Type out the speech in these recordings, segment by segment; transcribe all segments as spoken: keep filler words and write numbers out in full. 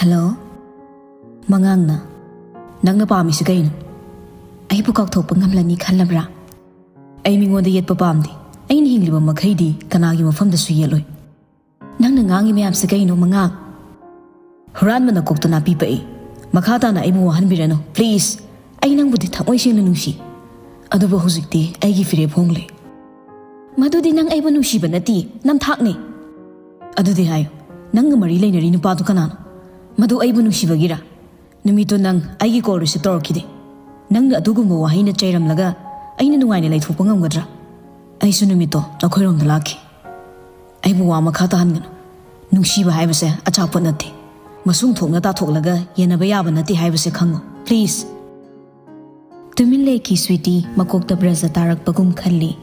Hello, ꯃꯉꯥꯡꯅ, ꯅꯪꯅ ꯄꯥꯝꯃꯤꯁꯤ ꯀꯩꯅꯣ? ꯑꯩꯕꯨ ꯀꯥꯎꯊꯣꯛꯄ ꯉꯝꯂꯅꯤ ꯈꯜꯂꯕ꯭ꯔꯥ? ꯑꯩ ꯃꯤꯉꯣꯟꯗ ꯌꯦꯠꯄ ꯄꯥꯝꯗꯦ꯫ ꯑꯩꯅ ꯍꯤꯡꯂꯤꯕ ꯃꯈꯩꯗꯤ ꯀꯅꯥꯒꯤ ꯃꯐꯝꯗꯁꯨ ꯌꯦꯠꯂꯣꯏ꯫ ꯅꯪꯅ ꯉꯥꯡꯉꯤ ꯃꯌꯥꯝꯁꯦ ꯀꯩꯅꯣ, ꯃꯉꯥꯡ? ꯍꯨꯔꯥꯟꯕ ꯅꯀꯣꯛꯇ ꯅꯥꯄꯤ ꯄꯛꯏ꯫ ꯃꯈꯥ ꯇꯥꯅ ꯑꯩꯕꯨ ꯋꯥꯍꯟꯕꯤꯔꯅꯨ, please꯫ ꯑꯩ ꯅꯪꯕꯨꯗꯤ ꯊꯃꯣꯏ ꯁꯦꯡꯅ ꯅꯨꯡꯁꯤ, ꯑꯗꯨꯕꯨ ꯍꯧꯖꯤꯛꯇꯤ ꯑꯩꯒꯤ ꯐꯤꯔꯦꯞ ꯍꯣꯡꯂꯦ꯫ ꯃꯗꯨꯗꯤ ꯅꯪ ꯑꯩꯕꯨ ꯅꯨꯡꯁꯤꯕ ꯅꯠꯇꯦ, ꯅꯝꯊꯥꯛꯅꯦ꯫ ꯑꯗꯨꯗꯤ ꯍꯥꯏꯌꯨ, ꯅꯪꯒ ꯃꯔꯤ ꯂꯩꯅꯔꯤ ꯅꯨꯄꯥꯗꯨ ꯀꯅꯥꯅꯣ? ꯃꯗꯨ ꯑꯩꯕꯨ ꯅꯨꯡꯁꯤꯕꯒꯤꯔ? ꯅꯨꯃꯤꯠꯇꯨ ꯅꯪ ꯑꯩꯒꯤ call receive ꯇꯧꯔꯛꯈꯤꯗꯦ꯫ ꯅꯪꯅ ꯑꯗꯨꯒꯨꯝꯕ ꯋꯥꯍꯩꯅ ꯆꯩꯔꯝꯂꯒ ꯑꯩꯅ ꯅꯨꯡꯉꯥꯏꯅ ꯂꯩꯊꯣꯛꯄ ꯉꯝꯒꯗ꯭ꯔꯥ? ꯑꯩꯁꯨ ꯅꯨꯃꯤꯠꯇꯣ ꯅꯈꯣꯏꯔꯣꯝꯗ ꯂꯥꯛꯈꯤ꯫ ꯑꯩꯕꯨ ꯋꯥ ꯃꯈꯥ ꯇꯥꯍꯟꯒꯅꯨ꯫ ꯅꯨꯡꯁꯤꯕ ꯍꯥꯏꯕꯁꯦ ꯑꯆꯥꯄꯣꯠ ꯅꯠꯇꯦ꯫ ꯃꯁꯨꯡ ꯊꯣꯛꯅ ꯇꯥꯊꯣꯛꯂꯒ ꯌꯦꯟꯅꯕ ꯌꯥꯕ ꯅꯠꯇꯦ ꯍꯥꯏꯕꯁꯦ ꯈꯪꯉꯨ, please꯫ ꯇꯨꯃꯤꯟ ꯂꯩꯈꯤ ꯁ꯭ꯋꯤꯇꯤ, ꯃꯀꯣꯛꯇ ꯕ꯭ꯔꯖ ꯇꯥꯔꯛꯄꯒꯨꯝ ꯈꯜꯂꯤ꯫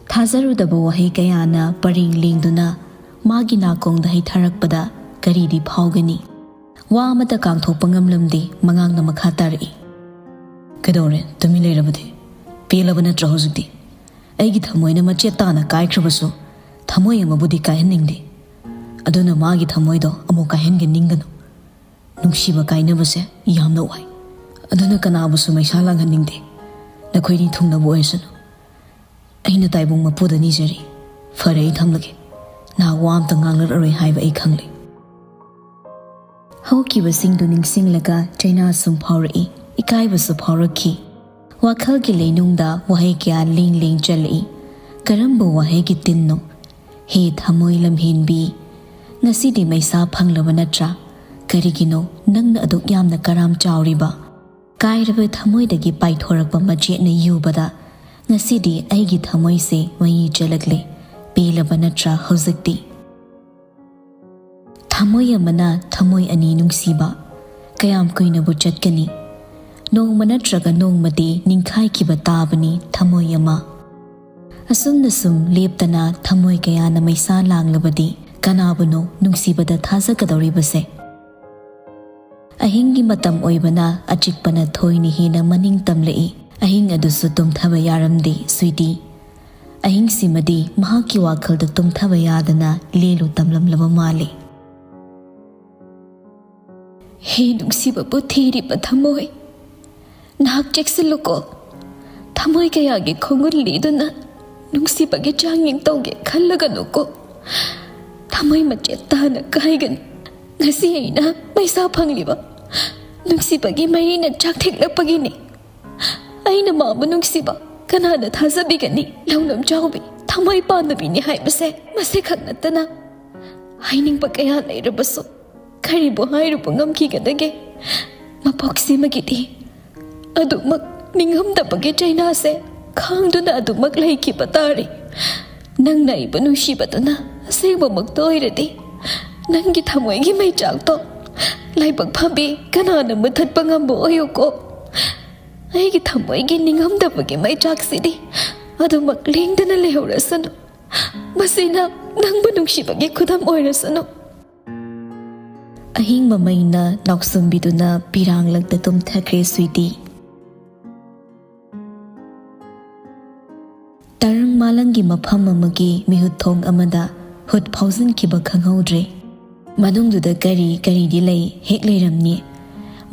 ꯊꯥꯖꯔꯨꯗꯕ ꯋꯥꯍꯩ ꯀꯌꯥꯅ ꯄꯔꯦꯡ ꯂꯦꯡꯗꯨꯅ ꯃꯥꯒꯤ ꯅꯥꯀꯣꯡꯗ ꯍꯩꯊꯔꯛꯄꯗ ꯀꯔꯤꯗꯤ ꯐꯥꯎꯒꯅꯤ? ꯋꯥ ꯑꯃꯠꯇ ꯀꯥꯡꯊꯣꯛꯄ ꯉꯝꯂꯝꯗꯦ꯫ ꯃꯉꯥꯡꯅ ꯃꯈꯥ ꯇꯥꯔꯛꯏ, "ꯀꯩꯗꯧꯔꯦ ꯇꯨꯃꯤꯟ ꯂꯩꯔꯕꯗꯤ? ꯄꯦꯜꯂꯕ ꯅꯠꯇ꯭ꯔꯣ ꯍꯧꯖꯤꯛꯇꯤ? ꯑꯩꯒꯤ ꯊꯃꯣꯏꯅ ꯃꯆꯦꯠ ꯇꯥꯅ ꯀꯥꯏꯈ꯭ꯔꯕꯁꯨ, ꯊꯃꯣꯏ ꯑꯃꯕꯨꯗꯤ ꯀꯥꯏꯍꯟꯅꯤꯡꯗꯦ꯫ ꯑꯗꯨꯅ ꯃꯥꯒꯤ ꯊꯃꯣꯏꯗꯣ ꯑꯃꯨꯛ ꯀꯥꯏꯍꯟꯒꯅꯤꯡꯒꯅꯨ꯫ ꯅꯨꯡꯁꯤꯕ ꯀꯥꯏꯅꯕꯁꯦ ꯌꯥꯝꯅ ꯋꯥꯏ꯫ ꯑꯗꯨꯅ ꯀꯅꯥꯕꯨꯁꯨ ꯃꯩꯁꯥ ꯂꯥꯡꯍꯟꯅꯤꯡꯗꯦ꯫ ꯅꯈꯣꯏꯅꯤ ꯊꯨꯡꯅꯕ ꯑꯣꯏꯁꯅꯨ꯫ ꯑꯩꯅ ꯇꯥꯏꯕꯪ ꯃꯄꯨꯗ ꯅꯤꯖꯔꯤ꯫ ꯐꯔꯦ, ꯑꯩ ꯊꯝꯂꯒꯦ꯫ ꯅꯍꯥꯛ ꯋꯥ ꯑꯝꯇ ꯉꯥꯡꯂꯛꯂꯔꯣꯏ ꯍꯥꯏꯕ ꯑꯩ ꯈꯪꯂꯦ꯫" ꯍꯧꯈꯤꯕꯁꯤꯡꯗꯨ ꯅꯤꯡꯁꯤꯡꯂꯒ ꯆꯩꯅꯥ ꯁꯨꯝ ꯐꯥꯎꯔꯛꯏ, ꯏꯀꯥꯏꯕꯁꯨ ꯐꯥꯎꯔꯛꯈꯤ꯫ ꯋꯥꯈꯜꯒꯤ ꯂꯩꯅꯨꯡꯗ ꯋꯥꯍꯩ ꯀꯌꯥ ꯂꯦꯡ ꯂꯦꯡ ꯆꯜꯂꯛꯏ꯫ ꯀꯔꯝꯕ ꯋꯥꯍꯩꯒꯤ ꯇꯤꯟꯅꯣ? "ꯍꯦ ꯊꯃꯣꯏ ꯂꯝꯍꯦꯟꯕꯤ, ꯉꯁꯤꯗꯤ ꯃꯩꯁꯥ ꯐꯪꯂꯕ ꯅꯠꯇ꯭ꯔꯥ? ꯀꯔꯤꯒꯤꯅꯣ ꯅꯪꯅ ꯑꯗꯨꯛ ꯌꯥꯝꯅ ꯀꯔꯥꯝ ꯆꯥꯎꯔꯤꯕ?" ꯀꯥꯏꯔꯕ ꯊꯃꯣꯏꯗꯒꯤ ꯄꯥꯏꯊꯣꯔꯛꯄ ꯃꯆꯦꯠꯅ ꯌꯨꯕꯗ ꯉꯁꯤꯗꯤ ꯑꯩꯒꯤ ꯊꯃꯣꯏꯁꯦ ꯃꯌꯤ ꯆꯦꯜꯂꯛꯂꯦ꯫ ꯄꯦꯜꯂꯕ ꯅꯠꯇ꯭ꯔꯥ ꯍꯧꯖꯤꯛꯇꯤ? ꯊꯃꯣꯏ ꯑꯃꯅ ꯊꯃꯣꯏ ꯑꯅꯤ ꯅꯨꯡꯁꯤꯕ ꯀꯌꯥꯝ ꯀꯨꯏꯅꯕꯨ ꯆꯠꯀꯅꯤ? ꯅꯣꯡꯃ ꯅꯠꯇ꯭ꯔꯒ ꯅꯣꯡꯃꯗꯤ ꯅꯤꯡꯈꯥꯏꯈꯤꯕ ꯇꯥꯕꯅꯤ ꯊꯃꯣꯏ ꯑꯃ꯫ ꯑꯁꯨꯝꯅ ꯁꯨꯝ ꯂꯦꯞꯇꯅ ꯊꯃꯣꯏ ꯀꯌꯥꯅ ꯃꯩꯁꯥ ꯂꯥꯡꯂꯕꯗꯤ ꯀꯅꯥꯕꯨꯅꯣ ꯅꯨꯡꯁꯤꯕꯗ ꯊꯥꯖꯒꯗꯧꯔꯤꯕꯁꯦ? ꯑꯍꯤꯡꯒꯤ ꯃꯇꯝ ꯑꯣꯏꯕꯅ ꯑꯆꯤꯛꯄꯅ ꯊꯣꯏꯅ ꯍꯦꯟꯅ ꯃꯅꯤꯡ ꯇꯝꯂꯛꯏ꯫ ꯑꯍꯤꯡ ꯑꯗꯨꯁꯨ ꯇꯨꯝꯊꯕ ꯌꯥꯔꯝꯗꯦ ꯁ꯭ꯋꯤꯇꯤ꯫ ꯑꯍꯤꯡꯁꯤꯃꯗꯤ ꯃꯍꯥꯛꯀꯤ ꯋꯥꯈꯜꯗ ꯇꯨꯝꯊꯕ ꯌꯥꯗꯅ ꯂꯦꯜꯂꯨ ꯇꯝꯂꯝꯂꯕ ꯃꯥꯜꯂꯤ꯫ ꯍꯦ ꯅꯨꯡꯁꯤꯕꯕꯨ ꯊꯤꯔꯤꯕ ꯊꯃꯣꯏ, ꯅꯍꯥꯛ ꯆꯦꯛꯁꯤꯜꯂꯨꯀꯣ꯫ ꯊꯃꯣꯏ ꯀꯌꯥꯒꯤ ꯈꯣꯡꯒꯨꯜ ꯂꯤꯗꯨꯅ ꯅꯨꯡꯁꯤꯕꯒꯤ ꯆꯥꯡꯌꯦꯡ ꯇꯧꯒꯦ ꯈꯜꯂꯒꯅꯨꯀꯣ꯫ ꯊꯃꯣꯏ ꯃꯆꯦꯠ ꯇꯥꯅ ꯀꯥꯏꯒꯅꯤ꯫ ꯉꯁꯤ ꯑꯩꯅ ꯃꯩꯁꯥ ꯐꯪꯂꯤꯕ ꯅꯨꯡꯁꯤꯕꯒꯤ ꯃꯩꯅ ꯆꯥꯛꯊꯦꯛꯂꯛꯄꯒꯤꯅꯤ꯫ ꯑꯩꯅ ꯃꯥꯕꯨ ꯅꯨꯡꯁꯤꯕ ꯀꯅꯥꯅ ꯊꯥꯖꯕꯤꯒꯅꯤ? ꯂꯧꯅꯝ ꯆꯥꯎꯕꯤ ꯊꯃꯣꯏ ꯄꯥꯟꯗꯕꯤꯅꯤ ꯍꯥꯏꯕꯁꯦ ꯃꯁꯤꯈꯛ ꯅꯠꯇꯅ ꯍꯥꯏꯅꯤꯡꯕ ꯀꯌꯥ ꯂꯩꯔꯕꯁꯨ ꯀꯔꯤꯕꯨ ꯍꯥꯏꯔꯨꯕ ꯉꯝꯈꯤꯒꯗꯒꯦ? ꯃꯄꯣꯛꯁꯤꯃꯒꯤꯗꯤ ꯑꯗꯨꯃꯛ ꯅꯤꯡꯉꯝꯗꯕꯒꯤ ꯆꯩꯅꯥꯁꯦ ꯈꯥꯡꯗꯨꯅ ꯑꯗꯨꯃꯛ ꯂꯩꯈꯤꯕ ꯇꯥꯔꯦ꯫ ꯅꯪꯅ ꯑꯩꯕꯨ ꯅꯨꯡꯁꯤꯕꯗꯨꯅ ꯑꯁꯦꯡꯕꯃꯛꯇ ꯑꯣꯏꯔꯗꯤ, ꯅꯪꯒꯤ ꯊꯃꯣꯏꯒꯤ ꯃꯩꯆꯥꯛꯇꯣ ꯂꯥꯏꯕꯛ ꯐꯕꯤ ꯀꯅꯥꯅ ꯃꯨꯊꯠꯄ ꯉꯝꯕ ꯑꯣꯏꯌꯨꯀꯣ꯫ ꯑꯩꯒꯤ ꯊꯃꯣꯏꯒꯤ ꯅꯤꯡꯉꯝꯗꯕꯒꯤ ꯃꯩꯆꯥꯛꯁꯤꯗꯤ ꯑꯗꯨꯃꯛ ꯂꯦꯡꯗꯅ ꯂꯩꯍꯧꯔꯁꯅꯨ꯫ ꯃꯁꯤꯅ ꯅꯪꯕꯨ ꯅꯨꯡꯁꯤꯕꯒꯤ ꯈꯨꯗꯝ ꯑꯣꯏꯔꯁꯅꯨ꯫ ꯑꯍꯤꯡꯕ ꯃꯩꯅ ꯅꯥꯎꯁꯨꯝꯕꯤꯗꯨꯅ ꯄꯤꯔꯥꯡꯂꯛꯇ ꯇꯨꯝꯊꯈ꯭ꯔꯦ ꯁ꯭ꯋꯤꯇꯤ꯫ ꯇꯔꯪ ꯃꯥꯂꯪꯒꯤ ꯃꯐꯝ ꯑꯃꯒꯤ ꯃꯤꯍꯨꯠ ꯊꯣꯡ ꯑꯃꯗ ꯍꯨꯠ ꯐꯥꯎꯖꯤꯟꯈꯤꯕ ꯈꯪꯍꯧꯗ꯭ꯔꯦ꯫ ꯃꯅꯨꯡꯗꯨꯗ ꯀꯔꯤ ꯀꯔꯤꯗꯤ ꯂꯩ ꯍꯦꯛ ꯂꯩꯔꯝꯅꯤ꯫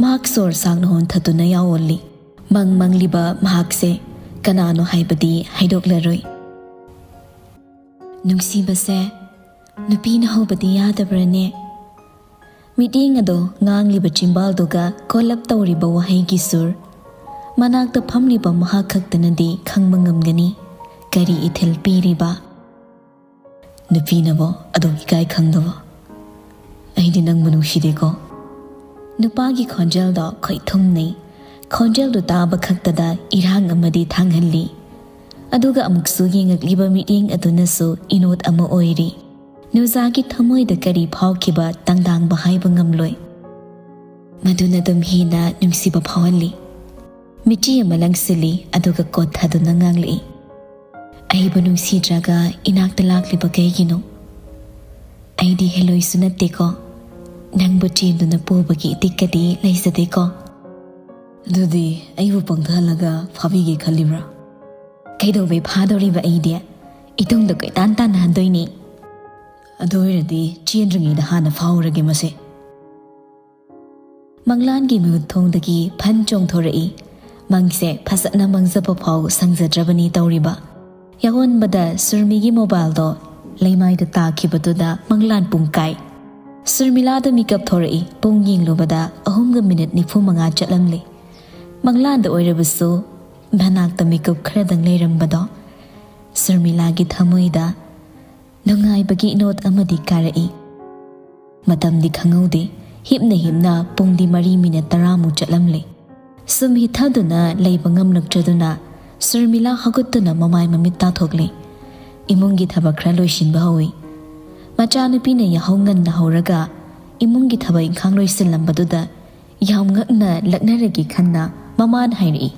ꯃꯍꯥꯛ ꯁꯣꯔ ꯁꯥꯡꯅ ꯍꯣꯟꯊꯗꯨꯅ ꯌꯥꯑꯣꯜꯂꯤ꯫ ꯃꯪ ꯃꯪꯂꯤꯕ ꯃꯍꯥꯛꯁꯦ ꯀꯅꯥꯅꯣ ꯍꯥꯏꯕꯗꯤ ꯍꯥꯏꯗꯣꯛꯂꯔꯣꯏ꯫ ꯅꯨꯡꯁꯤꯕꯁꯦ ꯅꯨꯄꯤꯅ ꯍꯧꯕꯗꯤ ꯌꯥꯗꯕ꯭ꯔꯅꯦ? ꯃꯤꯠꯌꯦꯡ ꯑꯗꯣ ꯉꯥꯡꯂꯤꯕ ꯆꯤꯝꯕꯥꯜꯗꯨꯒ ꯀꯣꯜꯂꯞ ꯇꯧꯔꯤꯕ ꯋꯥꯍꯩꯒꯤ ꯁꯨꯔ꯫ ꯃꯅꯥꯛꯇ ꯐꯝꯂꯤꯕ ꯃꯍꯥꯛ ꯈꯛꯇꯅꯗꯤ ꯈꯪꯕ ꯉꯝꯒꯅꯤ ꯀꯔꯤ ꯏꯊꯤꯜ ꯄꯤꯔꯤꯕ꯫ ꯅꯨꯄꯤꯅꯕꯣ ꯑꯗꯨꯛ ꯏꯀꯥꯏ ꯈꯪꯗꯕ? ꯑꯩꯗꯤ ꯅꯪꯕꯨ ꯅꯨꯡꯁꯤꯗꯦꯀꯣ꯫ ꯅꯨꯄꯥꯒꯤ ꯈꯣꯟꯖꯦꯜꯗꯣ ꯈꯣꯏꯊꯨꯝꯅꯩ꯫ ꯈꯣꯟꯖꯦꯜꯗꯨ ꯇꯥꯕ ꯈꯛꯇꯗ ꯏꯔꯥꯡ ꯑꯃꯗꯤ ꯊꯥꯡꯍꯜꯂꯤ꯫ ꯑꯗꯨꯒ ꯑꯃꯨꯛꯁꯨ ꯌꯦꯡꯉꯛꯂꯤꯕ ꯃꯤꯠꯌꯦꯡ ꯑꯗꯨꯅꯁꯨ ꯏꯅꯣꯠ ꯑꯃ ꯑꯣꯏꯔꯤ꯫ ꯅꯨꯖꯥꯒꯤ ꯊꯃꯣꯏꯗ ꯀꯔꯤ ꯐꯥꯎꯈꯤꯕ ꯇꯪꯗꯥꯡꯕ ꯍꯥꯏꯕ ꯉꯝꯂꯣꯏ꯫ ꯃꯗꯨꯅ ꯑꯗꯨꯝ ꯍꯦꯟꯅ ꯅꯨꯡꯁꯤꯕ ꯐꯥꯎꯍꯜꯂꯤ꯫ ꯃꯤꯠꯆꯤ ꯑꯃ ꯂꯪꯁꯤꯜꯂꯤ, ꯑꯗꯨꯒ ꯀꯣꯠꯊꯗꯨꯅ ꯉꯥꯡꯂꯛꯏ, "ꯑꯩꯕꯨ ꯅꯨꯡꯁꯤꯗ꯭ꯔꯒ ꯏꯅꯥꯛꯇ ꯂꯥꯛꯂꯤꯕ ꯀꯩꯒꯤꯅꯣ? ꯑꯩꯗꯤ ꯍꯦꯂꯣꯏꯁꯨ ꯅꯠꯇꯦꯀꯣ꯫ ꯅꯪꯕꯨ ꯆꯦꯟꯗꯨꯅ ꯄꯨꯕꯒꯤ ꯏꯇꯤꯛꯀꯗꯤ ꯂꯩꯖꯗꯦꯀꯣ꯫" "ꯑꯗꯨꯗꯤ ꯑꯩꯕꯨ ꯄꯪꯊꯍꯜꯂꯒ ꯐꯥꯕꯤꯒꯦ ꯈꯜꯂꯤꯕ꯭ꯔꯥ?" "ꯀꯩꯗꯧꯕꯩ ꯐꯥꯗꯧꯔꯤꯕ? ꯑꯩꯗꯤ ꯏꯇꯨꯡꯗ ꯀꯣꯏꯇꯥꯟ ꯇꯥꯟꯅꯍꯟꯗꯣꯏꯅꯤ꯫" "ꯑꯗꯨ ꯑꯣꯏꯔꯗꯤ ꯆꯦꯟꯗ꯭ꯔꯤꯉꯩꯗ ꯍꯥꯟꯅ ꯐꯥꯍꯧꯔꯒꯦ ꯃꯁꯦ꯫" ꯃꯪꯂꯥꯟꯒꯤ ꯃꯤꯍꯨꯠ ꯊꯣꯡꯗꯒꯤ ꯐꯟ ꯆꯣꯡꯊꯣꯔꯛꯏ꯫ ꯃꯪꯁꯦ ꯐꯖꯅ ꯃꯪꯖꯕ ꯐꯥꯎ ꯁꯪꯖꯗ꯭ꯔꯕꯅꯤ ꯇꯧꯔꯤꯕ꯫ ꯌꯥꯑꯣꯟꯕꯗ ꯁꯨꯔꯃꯤꯒꯤ ꯃꯣꯕꯥꯏꯜꯗꯣ ꯂꯩꯃꯥꯏꯗ ꯇꯥꯈꯤꯕꯗꯨꯗ ꯃꯪꯂꯥꯟ ꯄꯨꯡ ꯀꯥꯏ꯫ ꯁꯨꯔꯃꯤꯂꯥꯗ ꯃꯤꯀꯞ ꯊꯣꯔꯛꯏ꯫ ꯄꯨꯡ ꯌꯦꯡꯂꯨꯕꯗ ꯑꯍꯨꯝꯒ ꯃꯤꯅꯤꯠ ꯅꯤꯐꯨ ꯃꯉꯥ ꯆꯠꯂꯝꯂꯦ꯫ ꯃꯪꯂꯥꯟꯗ ꯑꯣꯏꯔꯕꯁꯨ ꯃꯅꯥꯛꯇ ꯃꯤꯀꯨꯞ ꯈꯔꯗꯪ ꯂꯩꯔꯝꯕꯗꯣ ꯁꯨꯔꯃꯤꯂꯥꯒꯤ ꯊꯃꯣꯏꯗ ꯅꯨꯡꯉꯥꯏꯕꯒꯤ ꯏꯅꯣꯠ ꯑꯃꯗꯤ ꯀꯥꯔꯛꯏ꯫ ꯃꯇꯝꯗꯤ ꯈꯪꯍꯧꯗꯦ꯫ ꯍꯤꯞꯅ ꯍꯤꯞꯅ ꯄꯨꯡꯗꯤ ꯃꯔꯤ ꯃꯤꯅꯤꯠ ꯇꯔꯥꯃꯨꯛ ꯆꯠꯂꯝꯂꯦ꯫ ꯁꯨꯝ ꯍꯤꯊꯗꯨꯅ ꯂꯩꯕ ꯉꯝꯂꯛꯇ꯭ꯔꯗꯨꯅ ꯁꯨꯔꯃꯤꯂꯥ ꯍꯧꯒꯠꯇꯨꯅ ꯃꯃꯥꯏ ꯃꯃꯤꯠ ꯇꯥꯊꯣꯛꯂꯦ꯫ ꯏꯃꯨꯡꯒꯤ ꯊꯕꯛ ꯈꯔ ꯂꯣꯏꯁꯤꯟꯕ ꯍꯧꯏ꯫ ꯃꯆꯥꯅꯨꯄꯤꯅ ꯌꯥꯍꯧ ꯉꯟꯅ ꯍꯧꯔꯒ ꯏꯃꯨꯡꯒꯤ ꯊꯕꯛ ꯏꯪꯈꯥꯡ ꯂꯣꯏꯁꯤꯜꯂꯝꯕꯗꯨꯗ ꯌꯥꯝ ꯉꯛꯅ ꯂꯛꯅꯔꯒꯦ ꯈꯟꯅ ꯃꯃꯥꯅ ꯍꯥꯏꯔꯛꯏ,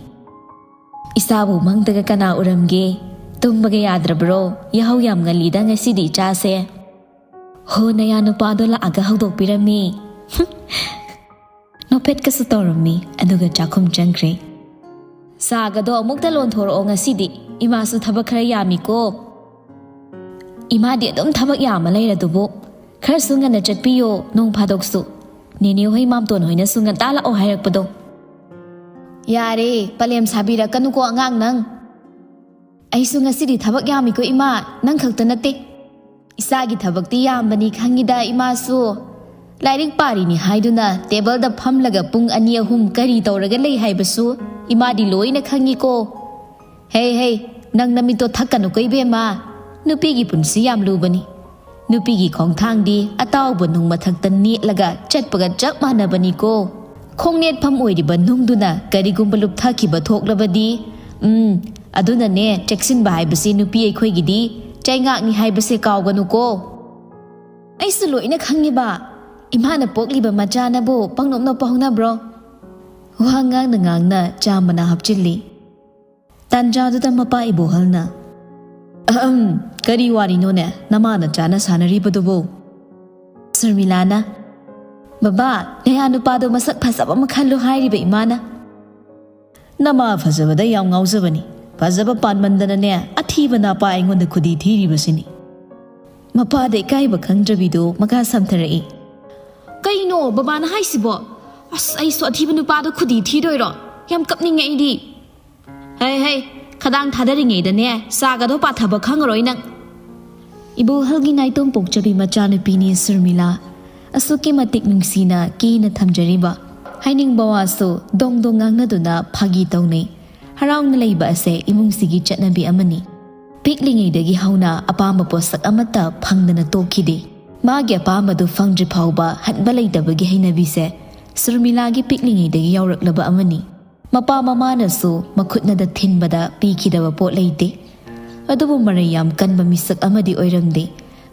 "ꯏꯆꯥꯕꯨ ꯃꯪꯗꯒ ꯀꯅꯥ ꯎꯔꯝꯒꯦ? ꯇꯨꯝꯕꯒ ꯌꯥꯗ꯭ꯔꯕ꯭ꯔꯣ? ꯌꯥꯍꯧ ꯌꯥꯝ ꯉꯜꯂꯤꯗ ꯉꯁꯤꯗꯤ ꯏꯆꯥꯁꯦ꯫ ꯍꯣ, ꯅꯌꯥ ꯅꯨꯄꯥꯗꯣ ꯂꯥꯛꯑꯒ ꯍꯧꯗꯣꯛꯄꯤꯔꯝꯃꯤ꯫" ꯅꯣꯐꯦꯠꯀꯁꯨ ꯇꯧꯔꯝꯃꯤ, ꯑꯗꯨꯒ ꯆꯥꯛꯈꯨꯝ ꯆꯪꯈ꯭ꯔꯦ꯫ "ꯆꯥꯒꯗꯣ ꯑꯃꯨꯛꯇ ꯂꯣꯟꯊꯣꯔꯛꯑꯣ ꯉꯁꯤꯗꯤ꯫ ꯏꯃꯥꯁꯨ ꯊꯕꯛ ꯈꯔ ꯌꯥꯝꯃꯤꯀꯣ꯫" "ꯏꯃꯥꯗꯤ ꯑꯗꯨꯝ ꯊꯕꯛ ꯌꯥꯝꯃ ꯂꯩꯔꯗꯨꯕꯨ꯫ ꯈꯔꯁꯨ ꯉꯟꯅ ꯆꯠꯄꯤꯌꯣ ꯅꯣꯡ ꯐꯥꯗꯣꯛꯁꯨ꯫ ꯅꯦꯅꯦ ꯍꯣꯏ ꯃꯥꯝꯇꯣꯟ ꯍꯣꯏꯅꯁꯨ ꯉꯟꯇꯥ ꯂꯥꯛꯑꯣ ꯍꯥꯏꯔꯛꯄꯗꯣ꯫" "ꯌꯥꯔꯦ, ꯄꯂꯦꯝ ꯁꯥꯕꯤꯔꯛꯀꯅꯨꯀꯣ ꯑꯉꯥꯡ ꯅꯪ꯫" "ꯑꯩꯁꯨ ꯉꯁꯤꯗꯤ ꯊꯕꯛ ꯌꯥꯝꯃꯤꯀꯣ ꯏꯃꯥ, ꯅꯪ ꯈꯛꯇ ꯅꯠꯇꯦ꯫ ꯏꯆꯥꯒꯤ ꯊꯕꯛꯇꯤ ꯌꯥꯝꯕꯅꯤ ꯈꯪꯉꯤꯗ ꯏꯃꯥꯁꯨ꯫ ꯂꯥꯏꯔꯤꯛ ꯄꯥꯔꯤꯅꯤ ꯍꯥꯏꯗꯨꯅ ꯇꯦꯕꯜꯗ ꯐꯝꯂꯒ ꯄꯨꯡ ꯑꯅꯤ ꯑꯍꯨꯝ ꯀꯔꯤ ꯇꯧꯔꯒ ꯂꯩ ꯍꯥꯏꯕꯁꯨ ꯏꯃꯥꯗꯤ ꯂꯣꯏꯅ ꯈꯪꯉꯤꯀꯣ꯫" "ꯍꯦ ꯍꯦ, ꯅꯪ ꯅꯃꯤꯠꯇꯣ ꯊꯛꯀꯅꯨꯀꯣ ꯏꯕꯦꯝꯃ꯫ ꯅꯨꯄꯤꯒꯤ ꯄꯨꯟꯁꯤ ꯌꯥꯝ ꯂꯨꯕꯅꯤ꯫ ꯅꯨꯄꯤꯒꯤ ꯈꯣꯡꯊꯥꯡꯗꯤ ꯑꯇꯥꯎꯕ ꯅꯨꯡ ꯃꯊꯛꯇ ꯅꯦꯠꯂꯒ ꯆꯠꯄꯒ ꯆꯞ ꯃꯥꯟꯅꯕꯅꯤꯀꯣ꯫ ꯈꯣꯡꯅꯦꯠꯐꯝ ꯑꯣꯏꯔꯤꯕ ꯅꯨꯡꯗꯨꯅ ꯀꯔꯤꯒꯨꯝꯕ ꯂꯨꯞꯊꯈꯤꯕ ꯊꯣꯛꯂꯕꯗꯤ, ꯎꯝ, ꯑꯗꯨꯅꯅꯦ, ꯆꯦꯛꯁꯤꯟꯕ ꯍꯥꯏꯕꯁꯤ ꯅꯨꯄꯤ ꯑꯩꯈꯣꯏꯒꯤꯗꯤ ꯆꯩꯉꯥꯛꯅꯤ ꯍꯥꯏꯕꯁꯦ ꯀꯥꯎꯒꯅꯨꯀꯣ꯫" "ꯑꯩꯁꯨ ꯂꯣꯏꯅ ꯈꯪꯉꯤꯕ꯫ ꯏꯃꯥꯅ ꯄꯣꯛꯂꯤꯕ ꯃꯆꯥꯅꯕꯨ ꯄꯪꯅꯣꯞ ꯅꯣꯞꯄ ꯍꯧꯅꯕ꯭ꯔꯣ?" ꯋꯥ ꯉꯥꯡꯅ ꯉꯥꯡꯅ ꯆꯥ ꯃꯅꯥ ꯍꯥꯞꯆꯤꯜꯂꯤ꯫ ꯇꯥꯟꯖꯥꯗꯨꯗ ꯃꯄꯥ ꯏꯕꯣꯍꯜꯅ, "ꯑꯍꯝ, ꯀꯔꯤ ꯋꯥꯔꯤꯅꯣꯅꯦ ꯅꯃꯥ ꯅꯆꯥꯅ ꯁꯥꯟꯅꯔꯤꯕꯗꯨꯕꯨ?" ꯁꯨꯔꯃꯤꯂꯥꯅ, "ꯕꯕꯥ, ꯅꯌꯥ ꯅꯨꯄꯥꯗꯣ ꯃꯁꯛ ꯐꯖꯕ ꯑꯃ ꯈꯜꯂꯨ ꯍꯥꯏꯔꯤꯕ ꯏꯃꯥꯅ꯫" "ꯅꯃꯥ ꯐꯖꯕꯗ ꯌꯥꯝ ꯉꯥꯎꯖꯕꯅꯤ꯫ ꯐꯖꯕ ꯄꯥꯟꯃꯟꯗꯅꯅꯦ, ꯑꯊꯤꯕ ꯅꯄꯥ ꯑꯩꯉꯣꯟꯗ ꯈꯨꯗꯤ ꯊꯤꯔꯤꯕꯁꯤꯅꯤ꯫" ꯃꯄꯥꯗ ꯏꯀꯥꯏꯕ ꯈꯪꯗ꯭ꯔꯕꯤꯗꯣ ꯃꯈꯥ ꯁꯝꯊꯔꯛꯏ꯫ "ꯀꯩꯅꯣ ꯕꯕꯥꯅ ꯍꯥꯏꯁꯤꯕꯣ? ꯑꯁ, ꯑꯩꯁꯨ ꯑꯊꯤꯕ ꯅꯨꯄꯥꯗꯣ ꯈꯨꯗꯤ ꯊꯤꯗꯣꯏꯔꯣ? ꯌꯥꯝ ꯀꯞꯅꯤꯡꯉꯦ ꯑꯩꯗꯤ꯫ ꯍꯩ ꯍꯩ, ꯈꯗꯥꯡ ꯊꯥꯗꯔꯤꯉꯩꯗꯅꯦ ꯆꯥꯒꯗꯣ ꯄꯥꯊꯕ ꯈꯪꯉꯔꯣꯏ ꯅꯪ꯫ ꯏꯕꯣꯍꯜꯒꯤ ꯅꯥꯏꯇꯣꯝ ꯄꯣꯛꯆꯕꯤ ꯃꯆꯥꯅꯨꯄꯤꯅꯤ ꯁꯨꯔꯃꯤꯂꯥ꯫ ꯑꯁꯨꯛꯀꯤ ꯃꯇꯤꯛ ꯅꯨꯡꯁꯤꯅ ꯀꯦꯅ ꯊꯝꯖꯔꯤꯕ꯫ ꯍꯥꯏꯅꯤꯡꯕ ꯋꯥꯁꯨ ꯗꯣꯡ ꯗꯣꯡ ꯉꯥꯡꯅꯗꯨꯅ ꯐꯥꯒꯤ ꯇꯧꯅꯩ꯫ ꯍꯔꯥꯎꯅ ꯂꯩꯕ ꯑꯁꯦ ꯏꯃꯨꯡꯁꯤꯒꯤ ꯆꯠꯅꯕꯤ ꯑꯃꯅꯤ꯫ ꯄꯤꯛꯂꯤꯉꯩꯗꯒꯤ ꯍꯧꯅ ꯑꯄꯥꯝꯕ ꯄꯣꯠꯁꯛ ꯑꯃꯠꯇ ꯐꯪꯗꯅ ꯇꯣꯛꯈꯤꯗꯦ꯫ ꯃꯥꯒꯤ ꯑꯄꯥꯝꯕꯗꯨ ꯐꯪꯗ꯭ꯔꯤ ꯐꯥꯎꯕ ꯍꯟꯕ ꯂꯩꯇꯕꯒꯤ ꯍꯩꯅꯕꯤꯁꯦ ꯁꯨꯔꯃꯤꯂꯥꯒꯤ ꯄꯤꯛꯂꯤꯉꯩꯗꯒꯤ ꯌꯥꯎꯔꯛꯂꯕ ꯑꯃꯅꯤ꯫ ꯃꯄꯥ ꯃꯃꯥꯅꯁꯨ ꯃꯈꯨꯠꯅꯗ ꯊꯤꯟꯕꯗ ꯄꯤꯈꯤꯗꯕ ꯄꯣꯠ ꯂꯩꯇꯦ꯫ ꯑꯗꯨꯕꯨ ꯃꯔꯩ ꯌꯥꯝ ꯀꯟꯕ ꯃꯤꯁꯛ ꯑꯃꯗꯤ ꯑꯣꯏꯔꯝꯗꯦ꯫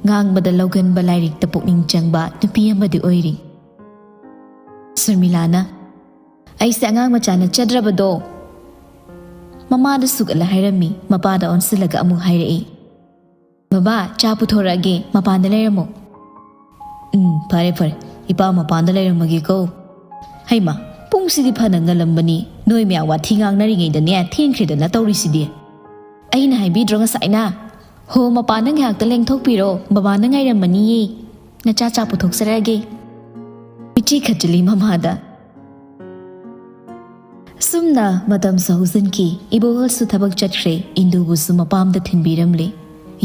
ꯉꯥꯡꯕꯗ ꯂꯧꯒꯟꯕ, ꯂꯥꯏꯔꯤꯛꯇ ꯄꯨꯛꯅꯤꯡ ꯆꯪꯕ ꯅꯨꯄꯤ ꯑꯃꯗꯤ ꯑꯣꯏꯔꯤ꯫ ꯁꯨꯔꯃꯤꯂꯥꯅ, "ꯑꯩꯁꯦ ꯑꯉꯥꯡ ꯃꯆꯥ ꯅꯠꯆꯗ꯭ꯔꯕꯗꯣ?" ꯃꯃꯥꯗ ꯁꯨꯒꯠꯂ ꯍꯥꯏꯔꯝꯃꯤ꯫ ꯃꯄꯥꯗ ꯑꯣꯟꯁꯤꯜꯂꯒ ꯑꯃꯨꯛ ꯍꯥꯏꯔꯛꯏ, "ꯕꯕꯥ, ꯆꯥ ꯄꯨꯊꯣꯔꯛꯑꯒꯦ, ꯃꯄꯥꯟꯗ ꯂꯩꯔꯝꯃꯣ꯫" "ꯎꯝ, ꯐꯔꯦ ꯐꯔꯦ, ꯏꯄꯥ ꯃꯄꯥꯟꯗ ꯂꯩꯔꯝꯃꯒꯦꯀꯣ꯫ ꯍꯩꯃꯥ, ꯄꯨꯡꯁꯤꯗꯤ ꯐꯅ ꯉꯜꯂꯝꯕꯅꯤ, ꯅꯣꯏ ꯃꯌꯥꯝ ꯋꯥꯊꯤ ꯉꯥꯡꯅꯔꯤꯉꯩꯗꯅꯦ ꯊꯦꯡꯈ꯭ꯔꯦꯗꯅ ꯇꯧꯔꯤꯁꯤꯗꯤ꯫ ꯑꯩꯅ ꯍꯥꯏꯕꯤꯗ꯭ꯔꯣ ꯉꯁꯥꯏꯅ? ꯍꯣ, ꯃꯄꯥꯟꯗ ꯉꯥꯏꯍꯥꯛꯇ ꯂꯦꯡꯊꯣꯛꯄꯤꯔꯣ, ꯕꯕꯥꯅ ꯉꯥꯏꯔꯝꯃꯅꯤꯌꯦ꯫ ꯅꯆꯥ ꯆꯥ ꯄꯨꯊꯣꯛꯆꯔꯛꯑꯒꯦ꯫" ꯃꯤꯠꯆꯤ ꯈꯠꯆꯤꯜꯂꯤ ꯃꯃꯥꯗ꯫ ꯑꯁꯨꯝꯅ ꯃꯇꯝꯁꯨ ꯍꯧꯖꯤꯟꯈꯤ꯫ ꯏꯕꯣꯍꯜꯁꯨ ꯊꯕꯛ ꯆꯠꯈ꯭ꯔꯦ꯫ ꯏꯟꯗꯨꯕꯨꯁꯨ ꯃꯄꯥꯝꯗ ꯊꯤꯟꯕꯤꯔꯝꯂꯦ꯫